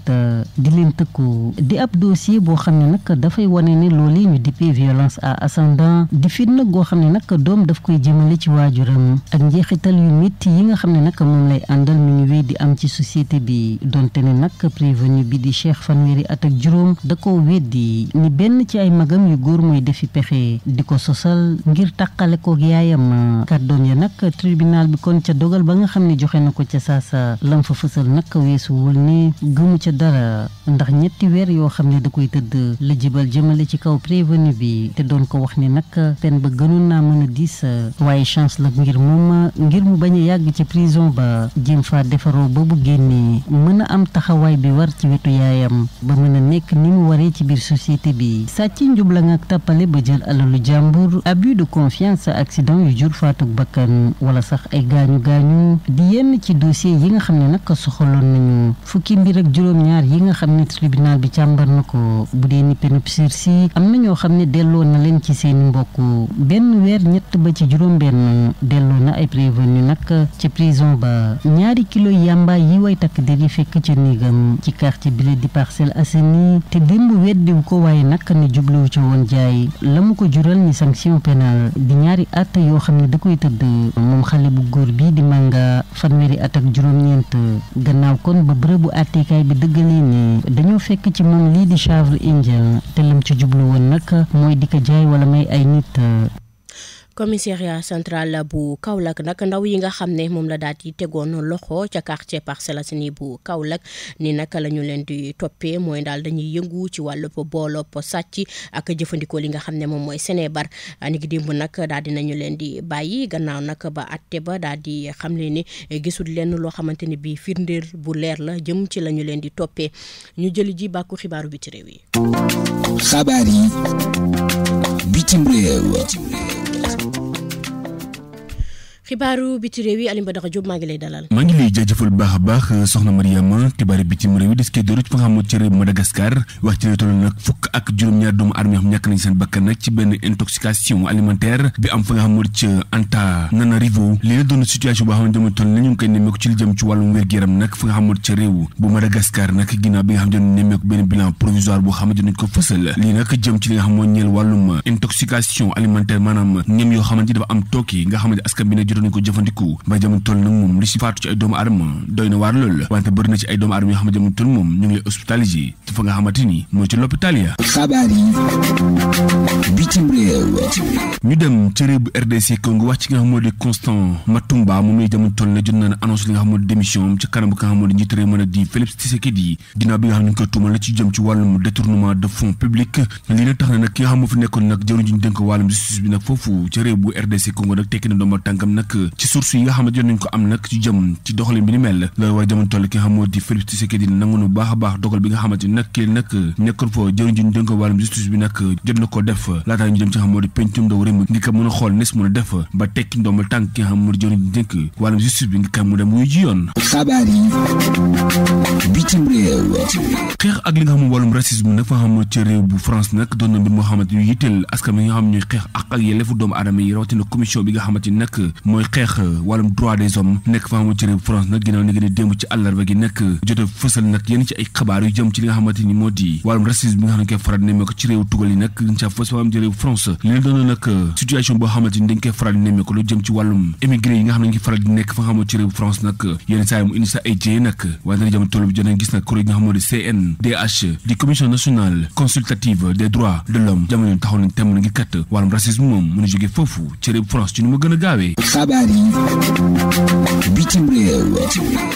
di leen tëkku di ab dossier boo xam ne nag dafay wane ne loolee ñu dippee violence à ascendant di fitna goo xam ne nag doom daf koy jëmale ci waajuram ak njeexital yu métti yi nga xam ne nag moom lay àndal mi ngi wéy di am ci société bi donte ne nag prévenu bi di Cheikh fanweeri at ak juróom da ko weddi ni benn ci ay magam yu góor mooy defi pexe di ko sosal ngir tàqale koog yaayam kàddoom ya nag tribunal bi kon ca dogal ba nga xam ne joxe na ko ca saasa lam fa fësal nag weesuwul ne gëmu ca dara ndax ñetti weer yoo xam ne da koy tëdd la jibal jëmale ci kaw prévenu bi te doon ko wax ne nag peine ba gënoon naa mën a diis waaye chance la ngir moom ngir mu bañ a yàgg ci prison ba jéem faa defaroo ba bu génnee mën a am taxawaay bi war ci wetu yaayam ba mën a nekk ni mu waree ci biir société bi sàcc njublang ak tàppale ba jël alalu jàmbur abus de confiance accident yu jur faatuk bakkan wala sax ay gaañu-gaañu di yenn ci dossier yi nga xam ne nag soxaloon nañu fukki mbir ak juróom-ñaar yi nga xam ne tribunal bi càmbar na ko bu dee ni penub sursis am na ñoo xam ne delloo na leen ci seeni mbokk benn weer ñett ba ci juróom-benn delloo na ay prévenu nag ci prison ba ñaari kilo yamba yi way takk der yi fekk ca néegam ci quartier bile di Parcelles Assainies te démb weddiwu ko waaye nag ne jubluwu ci woon jaay la mu ko jural ni sanction pénale di ñaari at yoo xam ne da koy tëdd moom xale bu góor bii di Manga fanweeri at ak juróom-ñeent gannaaw kon ba bërëbu àtteekaay bi dëggalee ne dañoo fekk ci moom lii di chanvre indien te lam ci jublu woon nag mooy di ko jaay wala may ay nit. commissariat central bu Kaolack nag ndaw yi nga xam ne moom la daal di tegoon loxo ca quartier Parcelles Assainies bu Kaolack ni naka la ñu leen di toppee mooy daal dañuy yëngu ci wàllu boolop sàcc ak jëfandikoo li nga xam ne moom mooy Sénébar ni ki démb nag daal di nañu leen di bàyyi gannaaw nag ba atte ba daal di xam le ni gisul lenn loo xamante ne bii firndeel bu leer la jëm ci la ñu leen di toppee ñu jëli ji bàkku xibaaru biti réew yi. xabaar yi bitim réew. xibaaru biti réew yi Alioune Badara Diop maa ngi lay dalal. maa ngi lay jaajëfal baax a baax soxna Mariama xibaari bitim réew yi des koy door ci fa nga xam ci réew Madagascar wax ci lay toll nag fukk ak juróom-ñaar doomu aadama yoo xam ñàkk nañ seen bakkan nag ci benn intoxication alimentaire bi am fa nga xam ci Antananarivo lii la doon situation boo xam ne dama toll na ñu ngi koy nemmeeku ci li jëm ci wàllum wér-gu-yaram nag fa nga xam ci réew bu Madagascar nag ginnaaw bi nga xam ne nemmeeku benn bilan provisoire boo xam ne dinañ ko fësal lii nag jëm ci li nga xam moo ñeel wàllum intoxication alimentaire maanaam ñam yoo xamante dafa am tooki nga xamante askan bi ne jotoon nañ ko jëfandiku ba jamono toll nag moom li si faatu ci ay doomu aadama doy na waar lool wante bëri na ci ay doomu aadama yoo xam ne jamono toll moom ñu ngi lay hospitalisé ci fa nga xamante ni mooy ci l'hôpital ya. xabaar yi bitim réew. ñu dem ci réew bu RDC Congo wax ci nga xam moo di Constant Matumba moom lay jamono toll ne jot na annonce li nga xam moo di démission am ci kanam bu nga xam moo di njiit réew mën a di Félix Tshisekedi ginnaaw bi nga xam ne ñu ngi koy tuumal la ci jëm ci wàllum détournement de fonds publics lii nag tax na nag ki nga xam moo fi nekkoon nag jëruñ ñu dénk wàllum justice bi nag foofu ci réew bu RDC Congo nag tekki na ndomba tànkam nag ci source yi nga xam ne jot nañ ko am nag ci jëm ci doxalin bi ni mel loolu war jamono toll ki nga xam moo di Félix Tshisekedi nangu na baax a baax dogal bi nga xamante ni nag kii nag nekkoon fa jëruñ ñu dénk wàllum justice bi nag jot na ko def laataa ñu jëm ci nga xam moo di pencum ndaw réew mi ngi ko mën a xool nes mën a def ba tekki ndombal tànk ki nga xam moo di jëruñ ñu dénk wàllum justice bi ngi kam mu dem wuyu ji yoon. xabaar yi bitim réew. xeex ak li nga xam ne wàllum racisme nag fa nga xam ci réew bu France nag doon na mbir moo xamante ni yitteel askan bi nga xam ñuy xeex ak yelleefu doomu aadama yi rawatina commission bi nga xamante ni nag mooy xeex wàllum droit des hommes nekk fa nga xam ci réew bu France nag ginnaaw ni gën a démb ci àllarba gi nag jot a fësal nag yenn ci ay xabaar yu jëm ci li nga xamante ni moo di wàllum racisme bi nga xam ne koy faral nemmee ko ci réew tugal yi nag liñ ca fës fa am ci réew France li leen doon nag situation boo xamante ni dañ koy faral di nemmee ko lu jëm ci wàllum émigré yi nga xam ne ngi faral di nekk fa nga xam ci réew France nag yenn saa yi mu indi sa ay jee nag waaye dana jëm toll bi jot nañ gis nag kuréel gi nga xam moo di CNDH di commission nationale consultative des droits de l'homme jamono taxaw nañ temm na ngir kat wàllum racisme moom mën a jóge foofu ci réew France ci nu ma gën a gaawee. xabaar yi bitim réew.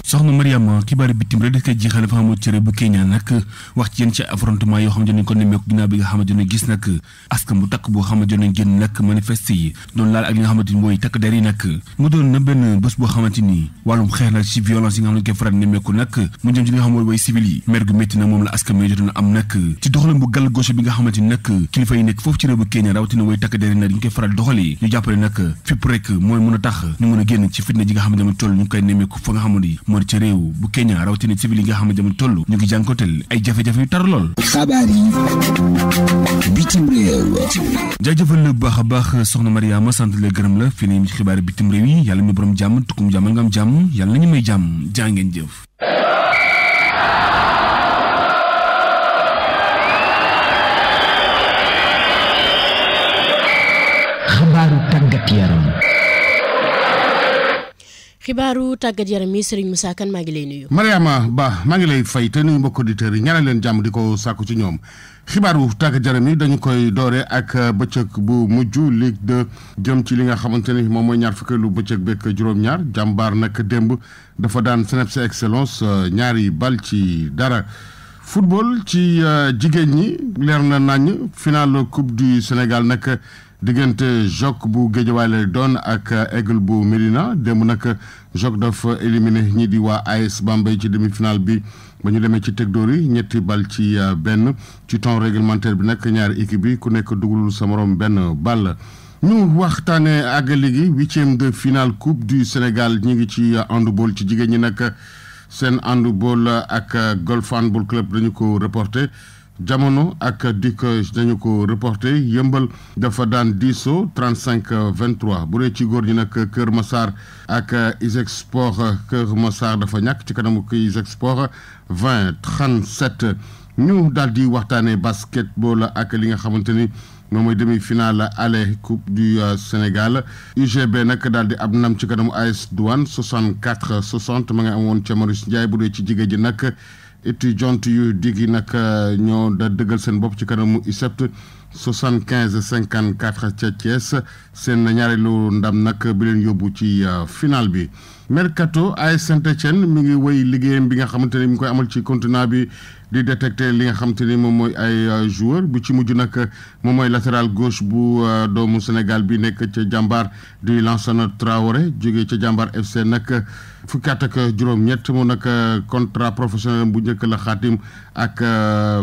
soxna Mariama xibaari bitim réew di koy jeexale fa nga xam ci réew bu Kenya nag wax ci yenn ci affrontement yoo xam ne dañ ko nemmeeku ginnaaw bi nga xamante ne gis nag askan bu takk boo xamante ne génn nag manifeste yi doon laal ak li nga xamante ni mooy takk der yi nag mu doon na benn bés boo xamante ni wàllum xeex nag ci violence yi nga xam ne koy faral nemmeeku nag mu jëm ci li nga xam mooy way civil yi mer gu métti nag moom la askan mi jotoon am nag ci doxalin bu gàll gauche bi nga xamante ni nag kilifa yi nekk foofu ci réew bu Kenya rawatina way takk der yi nag dañ koy faral doxali ñu jàppale nag fépp rek mooy mën a tax ñu mën a génn ci fitna ji nga xam ne jamono toll ñu koy nemmeeku fa nga xam ne moo di ci réew bu Kenya rawatina civil yi nga xam ne jamono toll ñu ngi jànkonteel ay jafe-jafe yu tar lool. xabaar yi bitim réew. jaajëfal la baax a baax soxna Mariama sant la gërëm la fii nii xibaar bitim réew yi yàlla mi borom jàmm tukkum jàmmal nga am jàmm yàlla nañu may jàmm jaa ngeen jëf. xibaaru tàggat yaram. xibaaru tàggat yaram yi Serigne Moussa Kane maa ngi lay nuyu. Mariama Ba maa ngi lay fay te nuyu mbokk auditeurs yi ñaanal leen jàmm di ko sàkku ci ñoom xibaaru tàggat yaram yi dañu koy doore ak bëccëg bu mujj Ligue 2 jëm ci li nga xamante ni moom mooy ñaar fukkeelu bëccëg bekk juróom-ñaar jàmbaar nag démb dafa daan CNEPS Excellence ñaari bal ci dara. football ci jigéen ñi leer na nañ final coupe du Sénégal nag diggante JOC bu Guédiawaye lay doon ak Aigle bu Médina démb nag JOC dafa éliminé ñi di waa AS Bambey ci demi-finale bi ba ñu demee ci teg dóor yi ñetti bal ci benn ci temps réglementaire bi nag ñaari équipe bi ku nekk dugalul sa morom benn bal. ñu waxtaanee àggali gi 8e de finale coupe du Sénégal ñi ngi ci handball ci jigéen ñi nag seen handball ak golf handball club dañu ko reporté jamono ak dikk dañu ko reporté yëmbal dafa daan diisoo 35-23 bu dee ci góor ñi nag Kër Massar ak Iseg Sport Kër Massar dafa ñàkk ci kanamu Iseg Sport 20-37 ñu daal di waxtaanee basketball ak li nga xamante ni moom mooy demi-finale aller coupe du Sénégal UGB nag daal di ab ndam ci kanamu AS Douane 64-60 ma nga amoon ca Maurice Ndiaye bu dee ci jigéen ji nag étudiante yu diggi nag ñoo da dëggal seen bopp ci kanamu ISEP 75-54 ca Thiès seen ñaareelu ndam nag bi leen yóbbu ci final bi. Mercato AS Saint-Étienne mi ngi wéy liggéeyam bi nga xamante ni mi ngi koy amal ci continent bi di détecter li nga xamante ni moom mooy ay joueur bu ci mujj nag moom mooy latéral gauche bu doomu Sénégal bi nekk ca jàmbaar di Lansana Traoré jógee ca jàmbaar FC nag fukki at ak juróom-ñett mu nag contrat professionnel bu njëkk la xaatim ak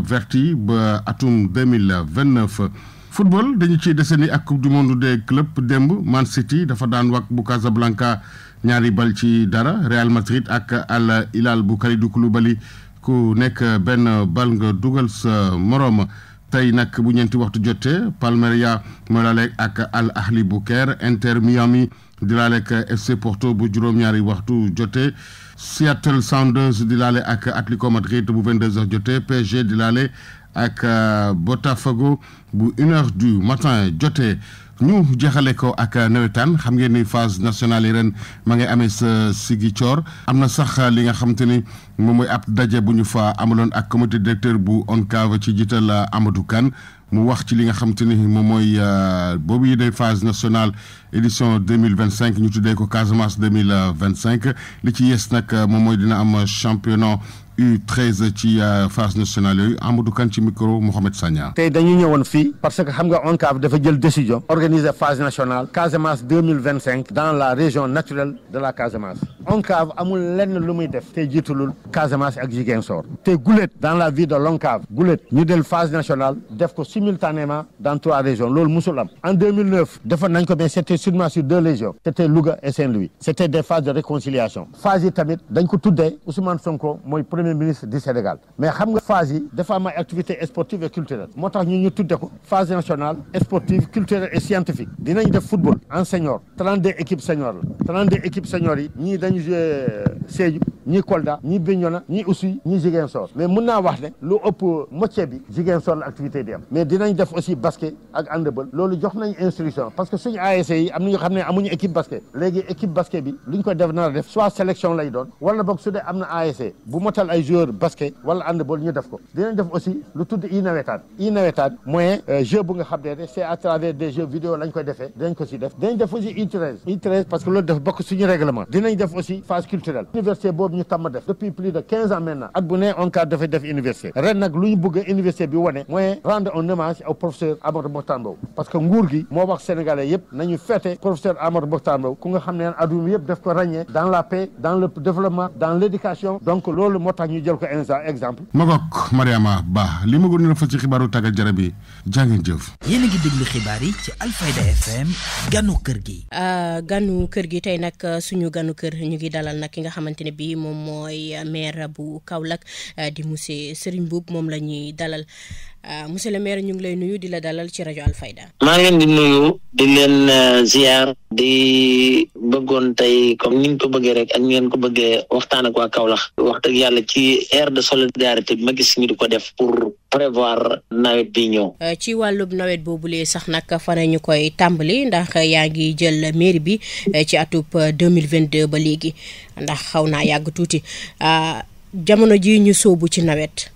Verti ba atum 2029 football dañu ciy desandi ak coupe du monde des clubs démb Man City dafa daan wak bu Casablanca ñaari bal ci dara. Real Madrid ak Al Hilal bu Kalidou Koulibaly ku nekk benn bal nga dugal sa moroom. tey nag bu ñeenti waxtu jotee Palmeiras mooy laaleeg ak Al Ahli bu Caire. Inter Miami di laaleeg FC Porto bu juróom-ñaari waxtu jotee. Seattle Sounders di laale ak Atlético Madrid bu 22h jotee. PSG di laale ak Botafogo bu 1h du matin jotee. ñu jeexale ko ak nawetaan xam ngeen ni phase nationale yi ren ma ngay amee sa Ziguinchor am na sax li nga xam te ni moom mooy ab daje bu ñu fa amaloon ak comité directeur bu ONCAV ci jiital Amadou Kane mu wax ci li nga xam te ni moom mooy boobu yi day phase nationale édition 2025 ñu tuddee ko Casamance 2025 li ci yees nag moom mooy dina am championnat U13 ci phase nationale yooyu Amadou Kane ci micro Mohamed Sagna. tey dañu ñëwoon fii parce que xam nga ONCAV dafa jël décision organiser phase nationale Casamance 2025 dans la région naturelle de la Casamance. ONCAV amul lenn lu muy def te jiitulul Casamance ak Ziguinchor te gulet dans la vie de l'ONCAV gulet ñu del phase nationale def ko simultanément dans 3 régions loolu musul am. En 2009 defoon nañ ko mais c'était seulement sur 2 régions c'était Louga et Saint-Louis c'était des phases de réconciliation phase yi tamit dañ ko tuddee Ousmane Sonko mooy premier ministre du Sénégal mais xam nga phase yi dafa am ay activités sportives et culturelles moo tax ñu tudde ko phase nationale sportive culturelle et scientifique. Dinañ def football en senior 32 équipes seniors la 32 équipes seniors yi ñii dañu joué Sédhiou ñii Kolda ñii Bignona ñii Oussouye ñii Ziguinchor mais mun naa wax ne lu ëpp moitié bi Ziguinchor la activité di am mais dinañ def aussi basket ak handball loolu jox nañ instruction parce que suñu ASC yi am na ñoo xam ne amuñu équipe basket léegi équipe basket bi luñ ko def nar a def soit sélection lay doon wala boog su dee am na ASC bu motal ay joueurs basket wala handball ñu def ko. Dinañ def aussi lu tudd i-nawetaan mooy jeu bu nga xam ne c'est à travers des jeux vidéo lañ koy defee dinañ ko si def. Dinañ def aussi i13 parce que loolu def bokk suñu règlement. Dinañ def aussi phase culturelle. Université boobu ñu tàmm def depuis plus de 15 ans maintenant at bu ne ONCAV dafay def université ren nag lu ñu bëgg université bi wane mooy rendre un hommage au professeur Amadou Mokhtar Mbow parce que nguur gi moo wax sénégalais yëpp nañu fête professeur Amadou Mokhtar Mbow ku nga xam ne adduna yëpp daf ko ràññee dans la paix dans le développement dans l'éducation donc loolu moo tax ñu jël ko exemple. Magog Mariama Ba li ma gën a fa ci xibaaru tàggat jara bi jàngeen jëf. yéen a ngi déglu xibaar yi ci Alfayda FM ganu kër gi. ganu kër gi tey nag suñu ganu kër ñu ngi dalal nag ki nga xamante ne bii moom mooy maire bu Kaolack di monsieur Serigne Mboup moom la ñuy dalal monsieur le maire ñu ngi lay nuyu di la dalal ci rajo Alfayda. maa ngi leen di nuyu di leen ziar di bëggoon tey comme ni ñu ko bëggee rek ak ni ngeen ko bëggee waxtaan ak waa Kaolack wax dëgg yàlla ci aire de solidarité bi ma gis ñu di ko def pour prévoir nawet bi ñëw. ci wàllub nawet boobulee sax nag fa ñu koy tàmbali ndax yaa ngi jël mairie bi ci atub 2022 ba léegi ndax xaw naa yàgg tuuti jamono ji ñu sóobu ci nawet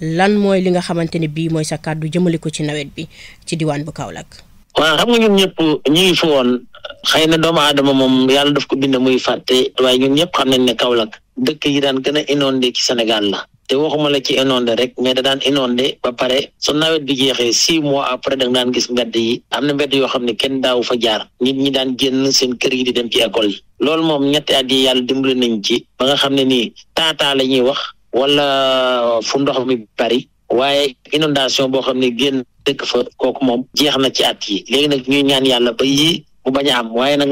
lan mooy li nga xamante ne bii mooy sa kàddu jëmale ko ci nawet bi ci diwaan bu Kaolack. waaw xam nga ñun ñëpp ñu ngi fi woon xëy na doomu aadama moom yàlla daf ko bind muy fàtte waaye ñun ñëpp xam nañ ne Kaolack dëkk yi daan gën a inondé ci Sénégal la. te waxuma la ci inondé rek mais da daan inondé ba pare su nawet bi jeexee 6 mois après da nga daan gis mbedd yi am na mbedd yoo xam ne kenn daawu fa jaar nit ñi daan génn seen kër yi di dem ci école yi loolu moom ñetti at yi yàlla dimbali nañ ci ba nga xam ne nii taataa la ñuy wax wala fu ndox mi bari waaye inondation boo xam ne génn dëkk fa kooku moom jeex na ci at yi léegi nag ñuy ñaan yàlla ba yii mu bañ a am waaye nag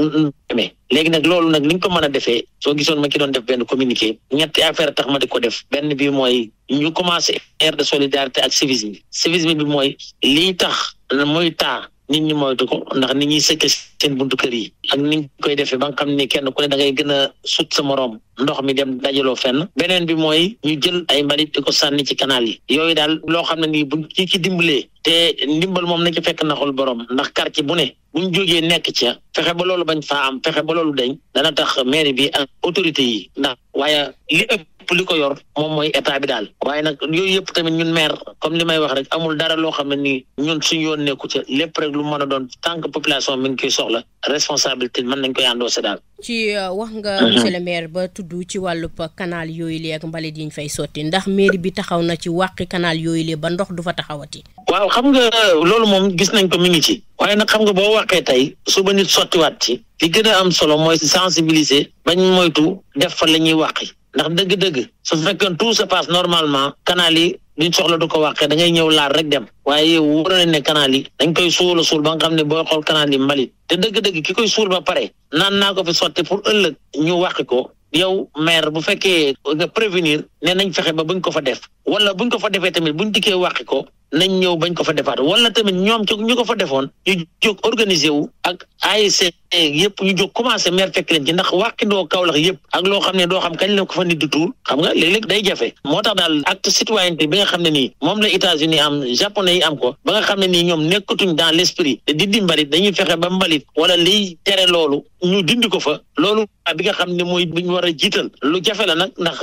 demee léegi nag loolu nag ni ñu ko mën a defee soo gisoon ma ki doon def benn communiqué ñetti affaire tax ma di ko def benn bi mooy ñu commencé aire de solidarité ak civisme bi mooy lii tax muy taa nit ñi moytu ko ndax nit ñi sëkk seen buntu kër yi ak ni ñu koy defee ba nga xam ne kenn ku ne da ngay gën a sut sa moroom ndox mi dem dajaloo fenn beneen bi mooy ñu jël ay mbalit di ko sànni ci canal yi yooyu daal loo xam ne nii buñ ci dimbalee te ndimbal moom na ci fekk naxul borom ndax quartier bu ne buñ jógee nekk ca fexe ba loolu bañ faa am fexe ba loolu dañ dana tax mairie bi ak autorité yi ndax waaye li ëpp li ko yor moom mooy état bi daal waaye nag yooyu yëpp tamit ñun maire comme li may wax rek amul dara loo xam ne nii ñun suñu yoon nekku ca lépp rek lu mën a doon tant que population mi ngi koy soxla responsabilité mën nañ koy àndoose daal. ci wax nga monsieur le maire ba tudd ci wàllub canal yooyu lee ak mbalit yi ñu fay sotti ndax mairie bi taxaw na ci wàqi canal yooyu lee ba ndox du fa taxawati. waaw xam nga loolu moom gis nañ ko mi ngi ci waaye nag xam nga boo waxee tey suba nit sottiwaat ci li gën a am solo mooy sensibiliser bañ moytu def fa la ñuy wàqi ndax dëgg-dëgg su fekkee tout se passe normalement canal yi duñ soxla du ko waxee da ngay ñëw laal rek dem waaye wóor na ne canal yi dañ koy suul ba nga xam ne booy xool canal yi mbalit te dëgg-dëgg ki koy suul ba pare naan naa ko fi sotti pour ëllëg ñu waxi ko yow maire bu fekkee nga prévenir ne nañ fexe ba buñ ko fa def wala buñ ko fa defee tamit buñ dikkee waxi ko nañ ñëw bañ ko fa defaat wala tamit ñoom ci ñu ko fa defoon ñu jóg organiser wu ak ASC yëpp ñu jóg commencé maire fekk leen ci ndax wàqindoo Kaolack yëpp ak loo xam ne doo xam kañ la ko fa nit di tuur xam nga léeg-léeg day jafe moo tax daal acte citoyenneté bi nga xam ne nii moom la États-Unis am japonais yi am ko ba nga xam ne nii ñoom nekkatuñ dans l'esprit te dindi mbalit dañuy fexe ba mbalit wala liy tere loolu ñu dindi ko fa loolu bi nga xam ne mooy bi ñu war a jiital lu jafe la nag ndax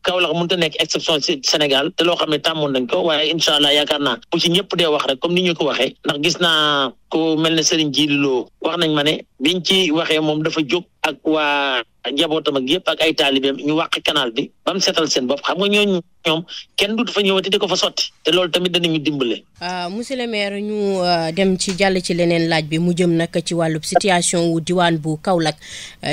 Kaolack mënut a nekk exception ci Sénégal te loo xam ne tàmmoon nañ ko waaye incha allah yaakaar naa bu ci ñëpp dee wax rek comme ni ñu ko waxee ndax gis naa ko mel ne Serigne Djili Lo wax nañ ma ne biñ ci waxee moom dafa jóg ak waa njabootam ak yëpp ak ay taalibeem ñu wàq canal bi ba mu setal seen bopp xam nga ñoom kenn du fa ñëwati di ko fa sotti te loolu tamit danañu dimbale. monsieur le maire ñu dem ci jàll ci leneen laaj bi mu jëm nag ci wàllub situation wu diwaan bu Kaolack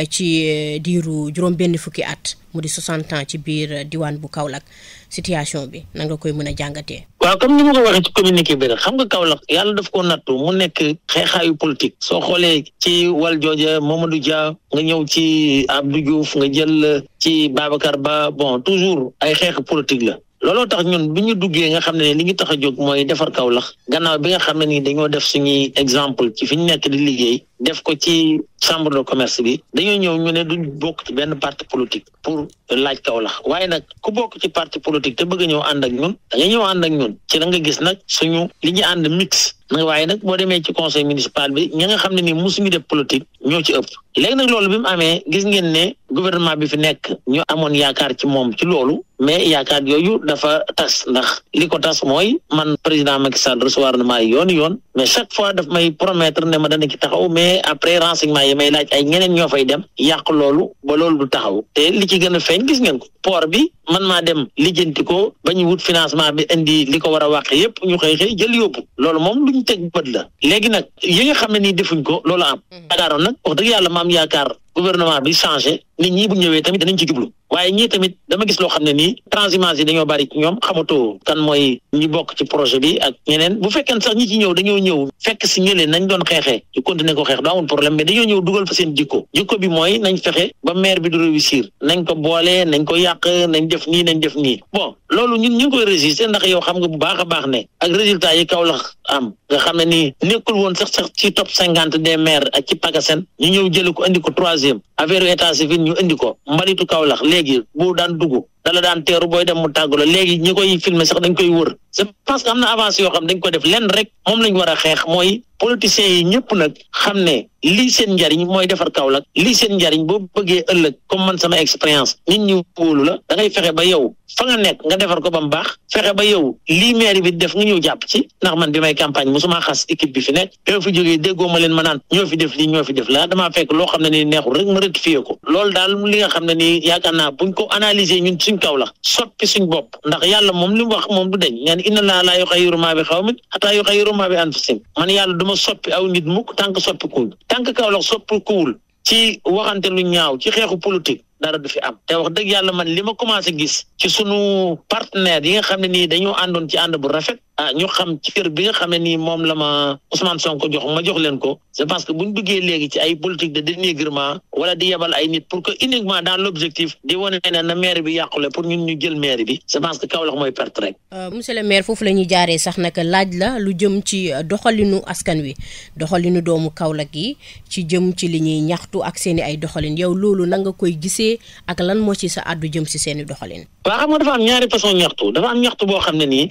ci diiru juróom benn fukki at mu di 60 ans ci biir diwaan bu Kaolack situation bi na nga koy mën a jàngatee. waaw comme ni ma ko waxee ci communiqué bi rek xam nga Kaolack yàlla daf ko nattu mu nekk xeexaayu politique soo xoolee ci wàll jooja Mamadou Dia nga ñëw ci Abdou Diouf nga jël ci Babacar Ba bon toujours ay xeex politique la. looloo tax ñun bi ñu duggee nga xam ne li ñu tax a jóg mooy defar Kaolack gannaaw bi nga xam ne ni dañoo def suñuy exemple ci fi ñu nekk di liggéey def ko ci chambre de commerce bi dañoo ñëw ñu ne duñ bokk ci benn parti politique pour laaj Kaolack waaye nag ku bokk ci parti politique te bëgg ñëw ànd ak ñun da ngay ñëw ànd ak ñun ci la nga gis nag suñu li ñu ànd mix waaye nag boo demee ci conseil municipal bi ñi nga xam ne ni musuñu def politique ñoo ci ëpp léegi nag loolu bi mu amee gis ngeen ne gouvernement bi fi nekk ñu amoon yaakaar ci moom ci loolu mais yaakaar yooyu dafa tas ndax li ko tas mooy man président Macky Sall recevoir na maa yoon mais chaque fois daf may promettre ne ma dana ci taxaw mais après renseignement yi may laaj ay ñeneen ñoo fay dem yàq loolu ba loolu du taxaw te li ci gën a feeñ gis ngeen ko port bi man maa dem lijjanti ko ba ñu wut financement bi indi li ko war a wàq yëpp ñu xëy jël yóbbu loolu moom luñ teg bët la léegi nag yi nga xam ne nii defuñ ko loolu am yaakaaroon nag wax dëgg yàlla ma am yaakaar gouvernement bi changé nit ñi bu ñëwee tamit danañ ci jublu waaye ñii tamit dama gis loo xam ne nii transhumance yi dañoo bari ñoom xamatoo kan mooy ñi bokk ci projet bi ak ñeneen bu fekkee sax ñi ci ñëw dañoo ñëw fekk si ñëlee nañ doon xeexee ñu continuer ko xeex du amul problème mais dañoo ñëw dugal fa seen jikko bi mooy nañ fexe ba maire bi du réussir nañ ko boole nañ ko yàq nañ def nii bon loolu ñun ñu ngi koy résister ndax yow xam nga bu baax a baax ne ak résultat yi Kaolack am nga xam ne nii nekkul woon sax ci top 50 des maires ak ci PACASEN ñu ñëw jëli ko indi ko 3e affaire état civil ñu indi ko mbalitu Kaolack léegi bu daan dugg dala daan teeru booy dem mu tàggu la léegi ñi koy filmer sax dañ koy wër c'est parce que am na avancé yoo xam dañ ko def lenn rek moom lañ war a xeex mooy politiciens yi ñëpp nag xam ne lii seen njariñ mooy defar Kaolack lii seen njariñ boo bëggee ëllëg comme man sama expérience nit ñi wóolu la da ngay fexe ba yow fa nga nekk nga defar ko ba mu baax fexe ba yow lii maire bi def nga ñëw jàpp ci ndax man bi may campagne musuma xas équipe bi fi nekk yow fi jógee déggoo ma leen ma naan ñoo fi def lii ñoo fi def la damaa fekk loo xam ne nii neexul rek ma rectifier ko loolu daal li nga xam ne nii yaakaar naa buñ ko analyser ñun suñ Kaolack soppi suñ bopp ndax yàlla moom li mu wax moom du deñ ñaan inna laa yughayyiru maa bi qawmin hattaa yughayyiru maa bi anfusihim man yàlla duma soppi aw nit mukk tant que soppi kuwul tant que Kaolack soppi kuwul ci waxante lu ñaaw ci xeexu politique dara du fi am te wax dëgg yàlla man li ma commencé gis ci sunu partenaire yi nga xam ne nii dañoo àndoon ci ànd bu rafet ñu xam ci kër bi nga xam ne nii moom la ma Ousmane Sonko jox ma jox leen ko c'est parce que buñ duggee léegi ci ay politique de dénigrement wala di yebal ay nit pour que uniquement dans l'objectif di wane ne na maire bi yàqule pour ñun ñu jël maire bi c'est parce que Kaolack mooy perte rek. monsieur le maire foofu la ñuy jaaree sax nag laaj la lu jëm ci doxalinu askan wi doxalinu doomu Kaolack yi ci jëm ci li ñuy ñaxtu ak seeni ay doxalin yow loolu na nga koy gisee ak lan moo ci sa àddu jëm si seeni doxalin. waaw xam nga dafa am ñaari façon ñaxtu dafa am ñaxtu boo xam ne nii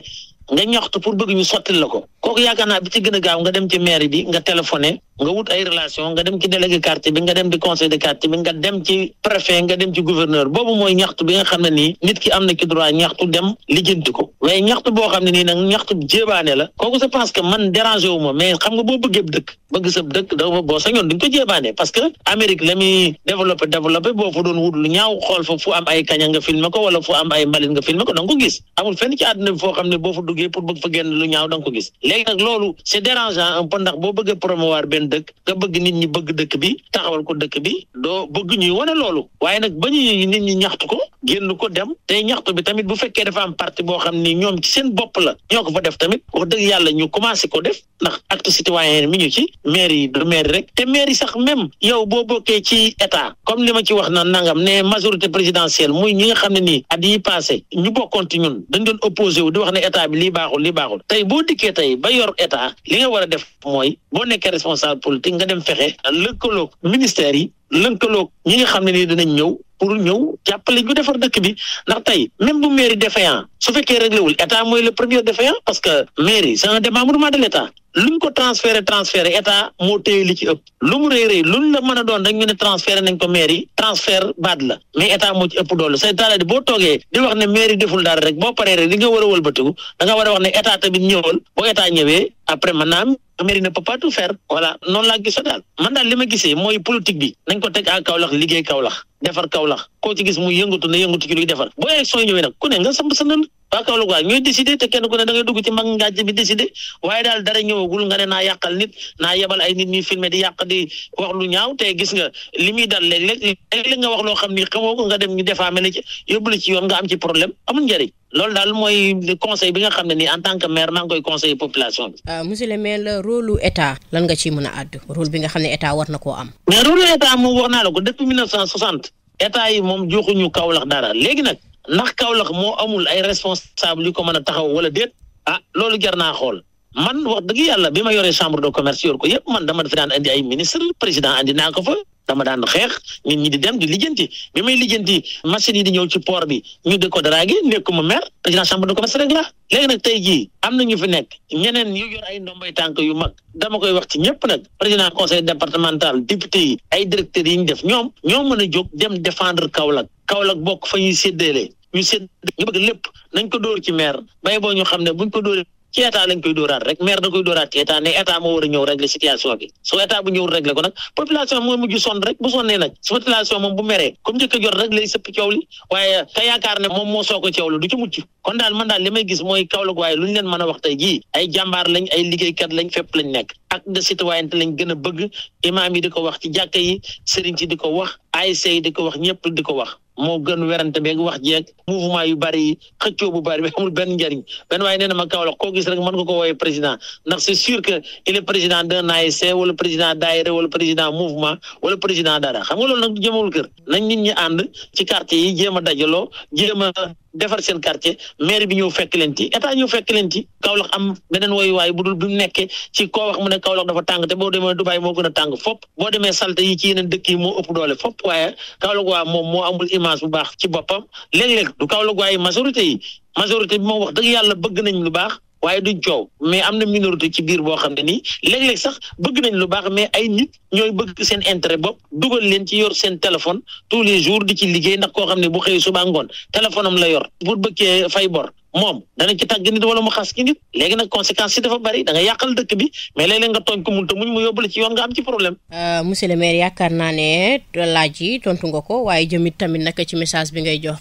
nga ñaxtu pour bëgg ñu sottil la ko kooku yaakaar naa bi ci gën a gaaw nga dem ci maire bi nga téléphoné nga wut ay relation nga dem ci délégué quartier bi nga dem ci conseil de quartier bi nga dem ci préfet nga dem ci gouverneur boobu mooy ñaxtu bi nga xam ne nii nit ki am na ci droit ñaxtu dem lijjanti ko waaye ñaxtu boo xam ne nii nag ñaxtu jéebaane la kooku c'est parce que man dérangé wu ma mais xam nga boo bëggee dëkk bëgg sa dëkk dafa boo sañoon duñ ko jéebaane parce que Amérique la muy développé boo fa doon wut lu ñaaw xool fa fu am ay kaña nga filmé ko wala fu am ay mbalit nga filmé ko da nga ko gis amul fenn ci àdduna bi foo xam ne boo fa duggee pour bëgg fa génn lu ñaaw da nga ko gis léegi nag loolu c'est dérangeant un peu ndax boo bëggee promouvoir benn benn dëkk nga bëgg nit ñi bëgg dëkk bi taxawal ko dëkk bi doo bëgg ñuy wane loolu waaye nag ba ñu nit ñi ñaxtu ko génn ko dem tey ñaxtu bi tamit bu fekkee dafa am parti boo xam ni ñoom ci seen bopp la ñoo ko fa def tamit wax dëgg yàlla ñu commencé ko def ndax acte citoyen mi ñu ci maire yi du maire rek te maire yi sax même yow boo bokkee ci état comme li ma ci wax na nangam ne majorité présidentielle muy ñi nga xam ne nii at yi passé ñu bokkoon ci ñun dañ doon opposé wu di wax ne état bi lii baaxul tey boo dikkee tey ba yor état li nga war a def mooy boo nekkee responsable politique nga dem fexe lëkkaloog ministères yi lëkkaloog ñi nga xam ne nii dinañ ñëw pour ñëw jàppale ñu defar dëkk bi ndax tey même bu mairie défaillant su fekkee réglé wul état mooy le premier défaillant parce que mairie c'est un démembrement de l'état luñ ko transféré état moo téye li ci ëpp lu mu rëy luñ la mën a doon rek ñu ne transféré nañ ko mairie transfert baat la mais état moo ci ëpp doole c'est à dire boo toogee di wax ne mairie deful dara rek boo paree rek li nga war a wëlbatiku da nga war a wax ne état tamit ñëwal boo état ñëwee après maanaam mairie ne peut pas tout faire voilà noonu laa gisoo daal man daal li ma gisee mooy politique bi nañ ko teg à Kaolack liggéey Kaolack defar Kaolack koo ci gis muy yëngatu ci luy defar boo élection yi ñëwee nag ku ne nga samp sa ndënd waa Kaolack waa ñooy décider te kenn ku ne da ngay dugg ci mag ngaaj bi décider waaye daal dara ñëwagul nga ne naa yàqal nit naa yebal ay nit ñuy filmer di yàq di wax lu ñaaw te gis nga li muy dal léeg-léeg nga wax loo xam ni xamoo ko nga dem ñu defaame la ci yóbbu la ci yoon nga am ci problème amul njëriñ loolu daal mooy conseil bi nga xam ne nii en tant que maire maa ngi koy conseiller population bi. monsieur le maire le rôle état lan nga ciy mën a àddu rôle bi nga xam ne état war na koo am. mais rôle état moom wax naa la ko depuis 1960 état yi moom joxuñu Kaolack dara léegi nag ndax Kaolack moo amul ay responsable yu ko mën a taxaw wala déet loolu jar naa xool man wax dëgg yàlla bi ma yoree chambre de commerce yor ko yëpp man dama fi daan andi ay ministre président andi naa ko fa. dama daan xeex nit ñi di dem di lijjanti bi may lijjanti machine yi di ñëw ci port bi ñu di ko dragué nekkuma maire président chambre de commerce rek la léegi nag tey jii am na ñu fi nekk ñeneen yu yor ay ndombay tànk yu mag dama koy wax ci ñëpp nag président conseil départemental député yi ay directeurs yi ñu def ñoo mën a jóg dem défendre Kaolack bokk fa ñuy séddale ñu bëgg lépp nañ ko dóor ci maire bay boo ñu xam ne buñ ko dóoree ci état lañ koy dóoraat rek maire da koy dóoraat ci état ne état moo war a ñëw régler situation bi su état bu ñëwul régler ko nag population mooy mujj sonn rek bu sonnee nag su population moom bu meree comme njëkk a jot rek lay sëpp coow li waaye ka yaakaar ne moom moo soo ko coow li du ci mucc kon daal man daal li may gis mooy Kaolack waaye lu ñu leen mën a wax tey jii ay jàmbaar lañ ay liggéeykat lañ fépp lañ nekk acte de citoyenneté lañ gën a bëgg imaam yi di ko wax ci jàkka yi sëriñ si di ko wax ASC yi di ko wax ñëpp di ko wax moo gën werante beeg wax jeeg mouvement yu bari yi xëccoo bu bari bi amul benn njariñ benn waaye nee na ma Kaolack koo gis rek mën nga ko woowee président ndax c'est sûr que il est président d'un ASC wala président daayira wala président mouvement wala président dara xam nga loolu nag du jëmawul kër nañ nit ñi ànd ci quartier yi jéem a dajaloo jéem a defar seen quartier maire bi ñëw fekk leen ci état ñëw fekk leen ci Kaolack am beneen woyuwaay bu dul bi mu nekkee ci koo wax mu ne Kaolack dafa tàng te boo demee Dubaï moo gën a tàng fopp boo demee salte yi ci yeneen dëkk yi moo ëpp doole fopp waaye Kaolack waa moom moo amul image bu baax ci boppam léeg-léeg du Kaolack waaye majorité bi moom wax dëgg yàlla bëgg nañ lu baax waaye duñ coow mais am na minorité ci biir boo xam ne nii léeg-léeg sax bëgg nañ lu baax mais ay nit ñooy bëgg seen intérêt bopp dugal leen ci yor seen téléphone tous les jours di ci liggéey ndax koo xam ne bu xëy suba ngoon téléphone am la yor bu bëggee fay bor moom dana ci tàgg nit wala mu xas ki nit léegi nag conséquences yi dafa bari da nga yàqal dëkk bi mais léeg-léeg nga tooñ ko mun te muñ mu yóbbale ci yoon nga am ci problème. monsieur le maire yaakaar naa ne laaj yi tontu nga ko waaye jëmit tamit naka ci message bi ngay jox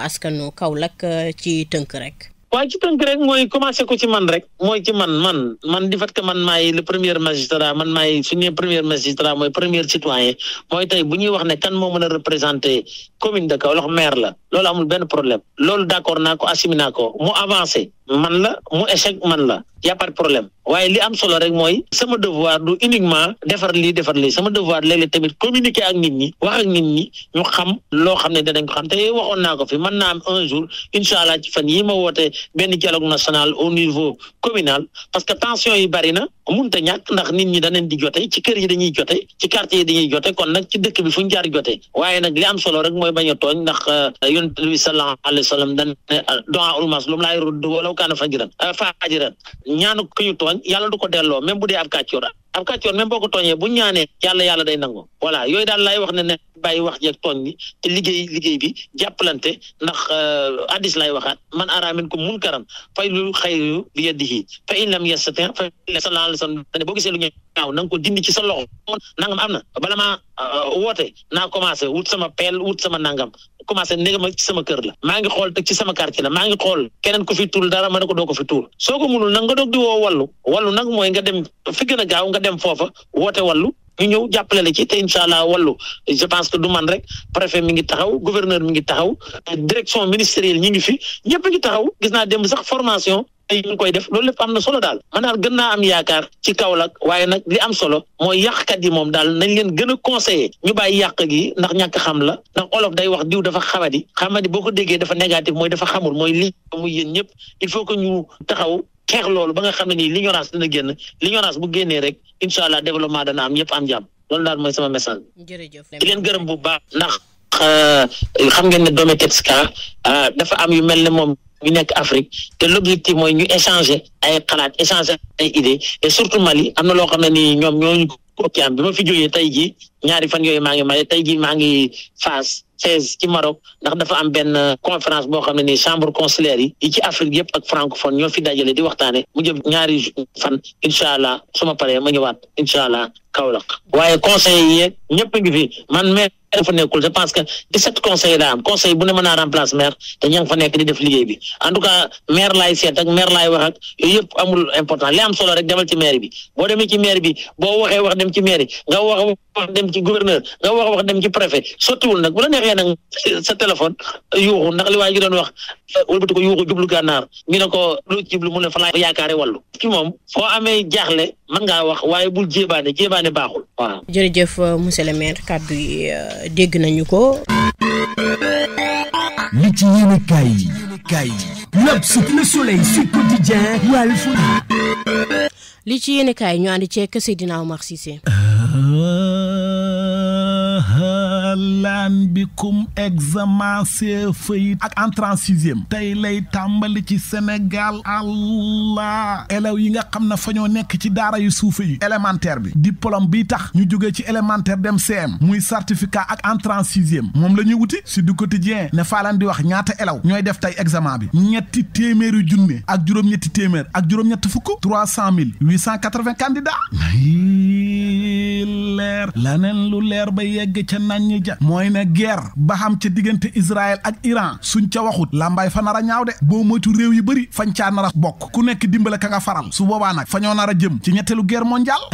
askanu Kaolack ci tënk rek. waaye ci tënk rek mooy commencé ko ci man rek mooy ci man di fait que man maay le premier magistrat man maay suñu premier magistrat mooy premier citoyen mooy tey bu ñuy wax ne kan moo mën a représenter commune de Kaolack maire la loolu amul benn problème loolu d'accord naa ko assumé naa ko mu avancé man la mu échec man la y a pas de problème waaye li am solo rek mooy sama devoir du uniquement defar lii sama devoir léeg-léeg tamit communiquer ak nit ñi wax ak nit ñi ñu xam loo xam ne danañ ko xam te waxoon naa ko fi mën naa am un jour incha allah ci fan yi ma woote benn dialogue national au niveau communal parce que tension yi bari na munta ñàkk ndax nit ñi danañ di jote ci kër yi dañuy jote ci quartier yi dañuy jote kon nag ci dëkk bi fu ñu jaar jote waaye nag li am solo rek mooy bañ a tooñ ndax yonent bi sallallahu alayhi wa sallam dañ ne doa ulmas lu mu laay rudd wala kaana fajiran ñaanu ku ñu tooñ yàlla du ko delloo même bu dee ab kàccoor même boo ko tooñee bu ñaanee yàlla day nangu voilà yooyu daal laay wax ne bàyyi wax jeeg tooñ bi te liggéey bi jàppalante ndax hadis lay waxaat man ara minkum munkaran falyughayyirhu xayru bi yadihi fa in lam yastati' fa sallallahu alayhi wa sallam boo gisee lu ñaaw na nga ko dindi ci sa loxo nangam am na bala maa woote naa commencé wut sama peel wut sama nangam commencé néega ma ci sama kër la maa ngi xool teg ci sama quartier la maa ngi xool keneen ku fi tuul dara ma ne ko doo ko fi tuul soo ko munul nag nga doog di woo wallu nag mooy nga dem fi gën a gaaw nga nga dem foofa woote wallu ñu ñëw jàppale la ci te incha allah wallu je pense que du man rek préfet mi ngi taxaw gouverneur mi ngi taxaw direction ministérielle ñi ngi fi ñëpp ngi taxaw gis naa démb sax formation ay ñu koy def loolu lépp am na solo daal man daal gën naa am yaakaar ci Kaolack waaye nag li am solo mooy yàqkat yi moom daal nañ leen gën a conseiller ñu bàyyi yàq gi ndax ñàkk xam la ndax olof day wax diw dafa xamadi boo ko déggee dafa négatif mooy dafa xamul mooy li muy yéen ñëpp il faut que ñu taxaw xeex loolu ba nga xam ne nii l'ignorance dina génn l'ignorance bu génnee rek incha allah développement dana am ñëpp am jàmm loolu daal mooy sama message. jërëjëf di leen gërëm bu baax ndax xam ngeen ne Dometetska dafa am yu mel ne moom ñu nekk Afrique te l'objectif mooy ñu échanger ay xalaat échanger ay idées et surtout Mali am na loo xam ne nii ñoom ñooñu ko am bi ma fi jógee tey jii ñaari fan yooyu maa ngi Mali tey jii maa ngi Fès ci Maroc ndax dafa am benn conférence boo xam ne nii chambre consulaire yi ci Afrique yëpp ak francophone ñoo fi dajale di waxtaane mu jëm ñaari fan incha allah su ma paree ma ñëwaat incha allah Kaolack waaye conseil yi yeeg ñëpp ngi fi man mais dafa nekkul je pense que 17 conseils daa am conseil bu ne mën naa remplace maire te ña nga fa nekk di def liggéey bi en tout cas maire laay seet ak maire laay wax ak yooyu yëpp amul important li am solo rek demal ci maire bi boo demee ci maire bi boo waxee wax dem ci maire nga wax dem ci gouverneur nga wax dem ci préfet sottiwul nag bu la neexee nag sa téléphone yuuxu ndax li waa ji doon wax wëlbati ko yuuxu jublu gànnaar ñu ne ko lu jublu mu ne fa laa yaakaare wàllu ki moom foo amee jaaxle mën ngaa wax waaye bul jébaane baaxul waaw. jërëjëf monsieur le maire kàddu yi dégg nañu ko. li ci yéene kaay L'Obs, Le Soleil, Sud Quotidien, Walf. li ci yéene kaay ñu ànd ceeg Seydina Omar Cissé. laan bikum examen CFEE ak entrée en sixième tey lay tàmbali ci Sénégal allah élèves yi nga xam ne fa ñoo nekk ci daara yu suufe yi élémentaire bi diplôme bi tax ñu jógee ci élémentaire dem CM muy certificat ak entrée en sixième moom la ñuy wuti si du quotidien ne faa leen di wax ñaata élèves ñooy def tey examen bi ñetti téeméeri junne ak juróom-ñetti téeméer ak juróom-ñetti fukk 300 880 candidats leer laneen lu leer ba yegg ca nañ ja mooy ne guerre ba xam ca diggante Israël ak Iran suñ ca waxut làmbaay fa nar a ñaaw de boo moytu réew yu bëri fañ caa nar a bokk ku nekk dimbale ka nga faral su boobaa nag fa ñoo nar a jëm ci ñetteelu guerre mondiale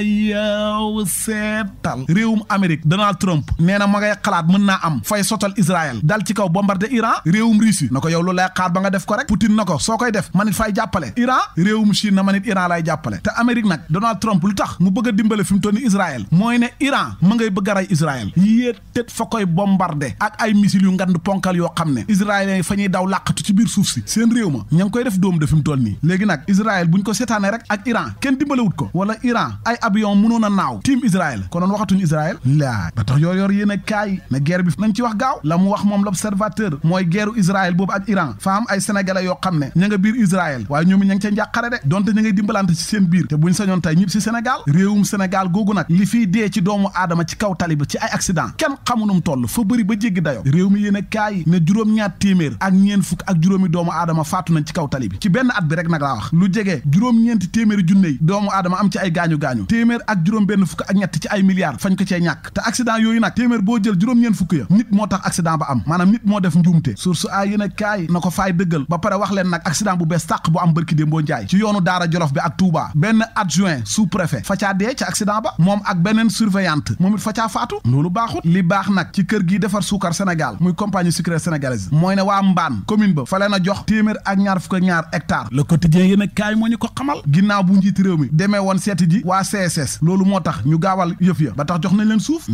yow seetal réewum Amérique Donald Trump nee na ma ngay xalaat mën naa am fay sotal Israël dal ci kaw bombardé Iran réewum Russie na ko yow lu lay xaar ba nga def ko rek Poutine na ko soo koy def man it fay jàppale Iran réewum Chine na man it Iran lay jàppale te Amérique nag Donald Trump lu tax mu bëgg a dimbale fi mu toll ni Israël mooy ne Iran ma ngay bëgg a rey Israël yéet tët fa koy bombardé ak ay missile yu ngand ponkal yoo xam ne israéliens yi fa ñuy daw làqatu ci biir suuf si seen réew ma ña ngi koy def dóom de fi mu toll nii léegi nag Israël buñ ko seetaanee rek ak Iran kenn dimbalewut ko wala Iran ay avion mënoon a naaw tiim Israël konoon waxatuñu Israël laa ba tax yor yéen a kaay ne guerre bi nañ ci wax gaaw la mu wax moom l'observateur mooy guerru Israël boobu ak Iran fa am ay sénégalais yoo xam ne ña nga biir Israël waaye ñoom ña ngi ca njàqare de donte ña ngay dimbalante ci seen biir te buñ sañoon tey ñib si Sénégal réewum Sénégal googu nag li fiy dee ci doomu aadama ci kaw tali bi ci ay accident kenn xamunum toll fa bëri ba jéggi dayo réew mi yéen a kaay ne juróom-ñaar téeméer ak ñeen fukk ak juróomi doomu aadama faatu nañ ci kaw tali bi ci benn at bi rek nag laa wax lu jege juróom-ñeenti téeméeri junney doomu aadama am ci ay gaañu-gaañu téeméer ak juróom benn fukk ak ñett ci ay milliards fañ ko cee ñàkk te accident yooyu nag téeméer boo jël juróom-ñeen fukk ya nit moo tax accident ba am maanaam nit moo def njuumte source ay yéen a kaay na ko faay dëggal ba pare wax leen nag accident bu bees tàq bu am bërki dee mboo njaay ci yoonu Daara Jolof bi ak Touba benn adjoint sous-préfet fa caa dee ci accident ba moom ak beneen surveillante moom it fa caa faatu loolu baaxut li baax nag ci kër gi defar suukar Sénégal muy compagnie sucrière sénégalaise mooy ne waa Mbaan commune ba fa leen a jox téeméer ak ñaar fukk ak ñaar hectares le quotidien yéen a kaay moo ñu ko xamal ginnaaw bu njiiti réew mi demee woon seeti ji waa CSS loolu moo tax ñu gaawal yëf ya ba tax jox nañ leen suuf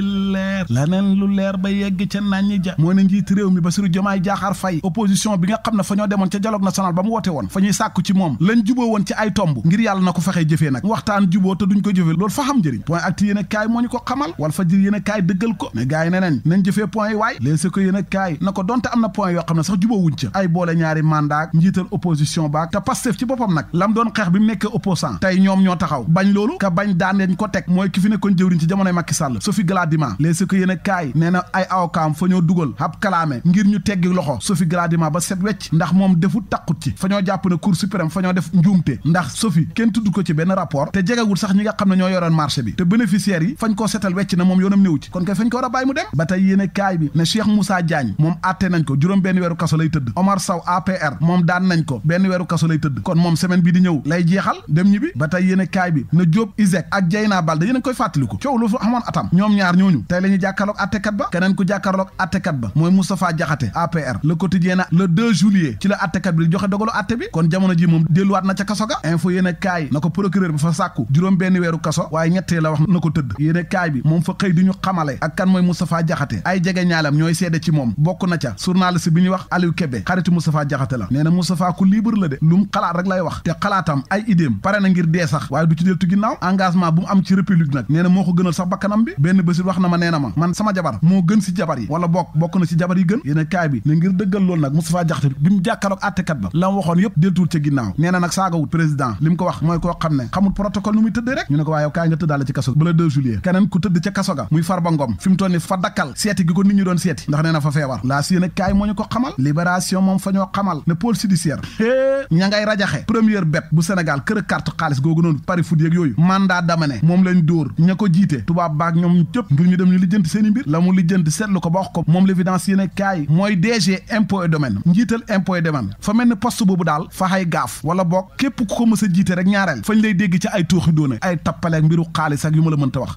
leer laneen lu leer ba yegg ca nañ ja moo ne njiiti réew mi Bassirou Diomaye Diakhar Faye opposition bi nga xam ne fa ñoo demoon ca dialogue national ba mu woote woon fa ñuy sàkku ci moom lañ juboo woon ci ay tomb ngir yàlla na ko fexee jëfee nag waxtaan juboo te duñ ko jëfee loolu fa xam njëriñ point acti yéen a kaay moo ñu ko xamal wal fa jër yéen a kaay dëggal ko mais gars yi neneen nañ jëfee point yi waay léegi ko yéen a kaay na ko donte am na point yoo xam ne sax juboo wuñ ca ay boole ñaari mandat njiital opposition baak te Pastef ci boppam nag lam doon xeex bi mu nekkee opposant tey ñoom ñoo taxaw bañ loolu ka bañ daan leen ko teg mooy ki fi nekkoon jëwriñ ci jamonoy Macky Sall Sophie Gladys Gladima léegi ko yéen a kaay nee na ay awkaam fa ñoo dugal ab kalaame ngir ñu teggi loxo Sophie Gladima ba set wecc ndax moom defu taqut ci fa ñoo jàpp ne Cour suprême fa ñoo def njuumte ndax Sophie kenn tudd ko ci benn rapport te jegewul sax ñi nga xam ne ñoo yoroon marché bi te bénéficiaires yi fañ koo setal wecc na moom yoonam néew ci kon kay fañ ko war a bàyyi mu dem ba tey yéen a kaay bi ne Cheikh Moussa Diagne moom àtte nañ ko juróom benn weeru kaso lay tëdd Omar Sow APR moom daan nañ ko benn weeru kaso lay tëdd kon moom semaine bi di ñëw lay jeexal dem ñi bi ba tey yéen a kaay bi na Diop Isaac ak Dieyna Balde yéen a koy fàttaliku coow lu fa xamoon atam ñoom ñaar ñooñu tey la ñu jàkkaarloog attekat ba keneen ku jàkkaarloog attekat ba mooy Moustapha Diakhaté APR le quotidien le 2 juillet ci la attekat bi di joxe dogalu atte bi kon jamono ji moom delluwaat na ca kaso ga info yéen a kaay na ko procureur bi fa sàkku juróom benn weeru kaso waaye ñettee la wax na ko tëdd yéen a kaay bi moom fa xëy di ñu xamale ak kan mooy Moustapha Diakhaté ay jege ñaalam ñooy seede ci moom bokk na ca journaliste bi ñuy wax Aliou Kébé xaritu Moustapha Diakhaté la nee na Moustapha ku libre la de lu mu xalaat rek lay wax te xalaatam ay idéem pare na ngir dee sax waaye du ci deltu ginnaaw engagement bu mu am ci république nag nee na moo ko gënal sax bakkanam bi benn bésit wax na ma nee na ma man sama jabar moo gën si jabar yi wala bokk na si jabar yi gën yéen a kaay bi ne ngir dëggal loolu nag Moustapha Diakhaté bi mu jàkkaarloog attekat ba la mu waxoon yëpp deltuwul ca ginnaaw nee na nag saagawut président li mu ko wax mooy koo xam ne xamul protocole nu muy tëddee rek ñu ne ko waaye yow kaay nga tëddaale ci kaso ba le 2 juillet keneen ku tëdd ca kaso ga muy Farba Ngom fi mu toll ni fa dakkal seeti gi ko nit ñi doon seeti ndax nee na fa feebar laa si yéen a kaay moo ñu ko xamal libération moom fa ñoo xamal ne pôle judiciaire ña ngay rajaxe première bet bu Sénégal kër carte xaalis googu noonu pari foot yeeg yooyu mandat d'amener moom lañ dóor ña ko jiite tubaab baag ñoom cëpp ngir ñu dem ñu lijjanti seen i mbir la mu lijjanti seetlu ko ba wax ko moom l'évidence yéen a kaay mooy DG impôt et domaine njiital impôt et domaine fa mel ni poste boobu daal fa xay gaaf wala boog képp ku ko mës a jiite rek ñaareel fañ lay dégg ci ay tooxi doone ay tappaleeg mbiru xaalis ak yu ma la mënta wax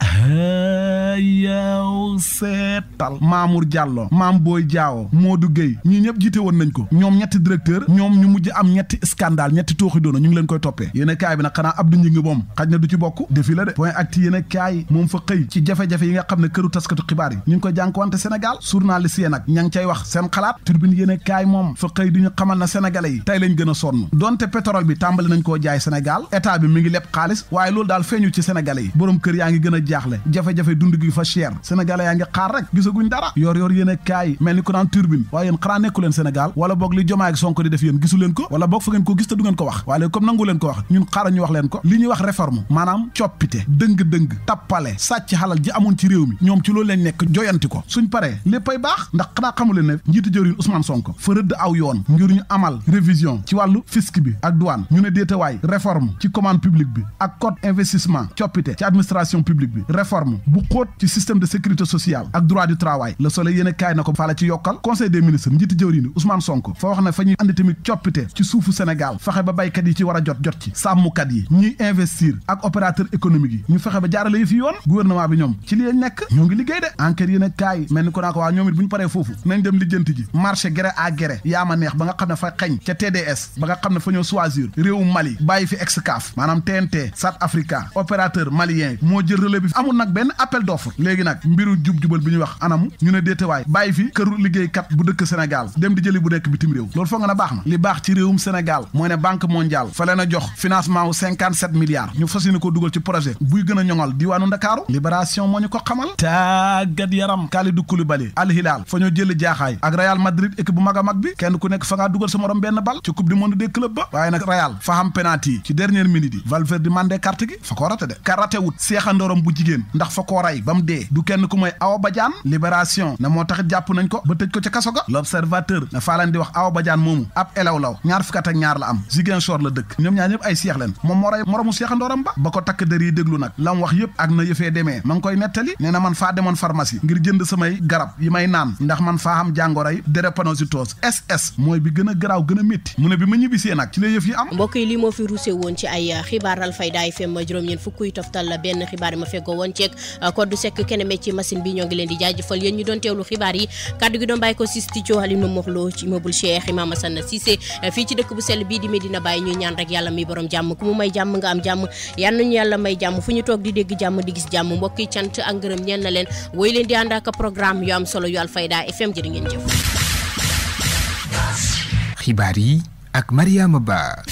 yow seetal Mamour Diallo Mame Boye Diao Modou Gueye ñii ñëpp jiite woon nañ ko ñoom ñetti directeur ñoom ñu mujj am ñetti scandale ñetti tooxi doona ñu ngi leen koy toppee yéen a kaay bi nag xanaa Abdou Ngingue moom xaj na du ci bokk defi la de point acti yéen a kaay moom fa xëy ci jafe-jafe yi nga xam ne këru taskatu xibaar yi ñu ngi koy jànkuwante Sénégal journaliste yi nag ña ngi cay wax seen xalaat turbine yéen a kaay moom fa xëy di ñu xamal na sénégalais yi tey lañ gën a sonn donte pétrole bi tàmbali nañ koo jaay Sénégal état bi mi ngi leb xaalis waaye loolu daal feeñu ci sénégalais yi borom kër yaa ngi gën a jaaxle jafe-jafe dund gi fa cher sénégalais yaa ngi xaar rek gisaguñ dara yor yéen a kaay mel ni ko naan turbine waaye yéen xanaa nekku leen Sénégal wala boog li Jomaay ak Sonko di def yéen gisu leen ko wala boog fa ngeen ko gis te du ngeen ko wax waaye comme nangu leen ko wax ñun xaaral ñu wax leen ko li ñuy wax réforme maanaam coppite dëng-dëng tappale sàcc xalal ji amoon ci réew mi ñoom ci loolu lañ nekk joyanti ko suñ paree léppay baax ndax xanaa xamu leen ne njiitu jëwriñ Ousmane Sonko fa rëdd aw yoon ngir ñu amal révision ci wàllu fisc bi ak douane ñu ne déetawaay réforme ci commande publique bi ak code investissement coppite ci administration publique bi réforme bu xóot ci système de sécurité sociale ak droit du travail Le Soleil yéen a kaay na ko fa la ci yokkal conseil des ministres njiitu jëwriñ Ousmane Sonko fa wax ne fa ñuy andi tamit coppite ci suufu Sénégal fexe ba baykat yi ci war a jot ci sàmmkat yi ñuy investir ak opérateur économique yi ñu fexe ba jaarale yi fi yoon gouvernement bi ñoom ci li lañ nekk ñoo ngi liggéey de enquête yéen a kaay mel ni ko naa ko waa ñoom it bu ñu paree foofu nañ dem lijjanti ji marché gré à gré yaa ma neex ba nga xam ne fa xeñ ca TDS ba nga xam ne fa ñoo choisir réewu Mali bàyyi fi Excaf maanaam TNT South Africa opérateur malien moo jël relais bi amul nag benn appel d'offre léegi nag mbiru jub-jubal bi ñuy wax anamu ñu ne déetewaay bàyyi fi këru liggéeykat bu dëkk Sénégal dem di jëli bu nekk bitim réew loolu foog nga na baax na li baax ci réewum Sénégal mooy ne banque mondiale fa leen a jox financement wu 57 milliards ñu fas yéene ko dugal ci projet buy gën a ñoŋal diwaanu Ndakaaru libération moo ñu ko xamal tàggat yaram Kalidou Koulibaly Al Hilal fa ñoo jëli jaaxaay ak Real Madrid équipe bu mag a mag bi kenn ku nekk fa ngaa dugal sa morom benn bal ci coupe du monde des clubs ba waaye nag Real fa xam penalty ci dernière minute yi Valverde mandé carte gi fa koo rate de ka rate wut seexandoorom bu jigéen ndax fa koo ray ba mu dee du kenn ku mooy Awa Badiane libération ne moo taxit jàpp nañ ko ba tëj ko ca kaso ga l'observateur ne faa leen di wax Awa Badiane moomu ab elawlaw ñaar fukki at ak ñaar la am Ziguinchor la dëkk ñoom ñaar ñëpp ay seex leen moom moo ray moromu seexandooram ba ko takk dër yi déglu nag la mu wax yëpp ak na yëfee demee ma ngi koy nettali nee na man faa demoon pharmacie ngir jënd samay garab yi may naan ndax man faa xam jàngoroy drépanocytose SS mooy bi gën a garaaw gën a métti mu ne bi ma ñibbisee nag ci la yëf yi am mbokk yi lii moo fi ruuse woon ci ay xibaar Alfayda FM juróom-ñeent fukkuy toftal benn xibaar yi ma feggoo woon ceeg Kodou Seck kenn ci machine bi ñoo ngi leen di jaajëfal yéen ñu doon teewlu xibaar yi kaddu gi doon bàyyi ko si studio Halima Mokhlo ci immeuble Cheikh Imam Assane Cissé fii ci dëkk bu sell bii di Medina Baye ñuy ñaan rek yàlla mi borom jàmm ku mu may jàmm nga am jàmm yal nañu yàlla may jàmm fu ñu toog di dégg jàmm di gis jàmm mbokk yi cant ak ngërëm ñeen na leen woy leen di ànd ak programme yu am solo yu Alfayda FM jërë ngeen jëf xibaar yi ak Mariama Ba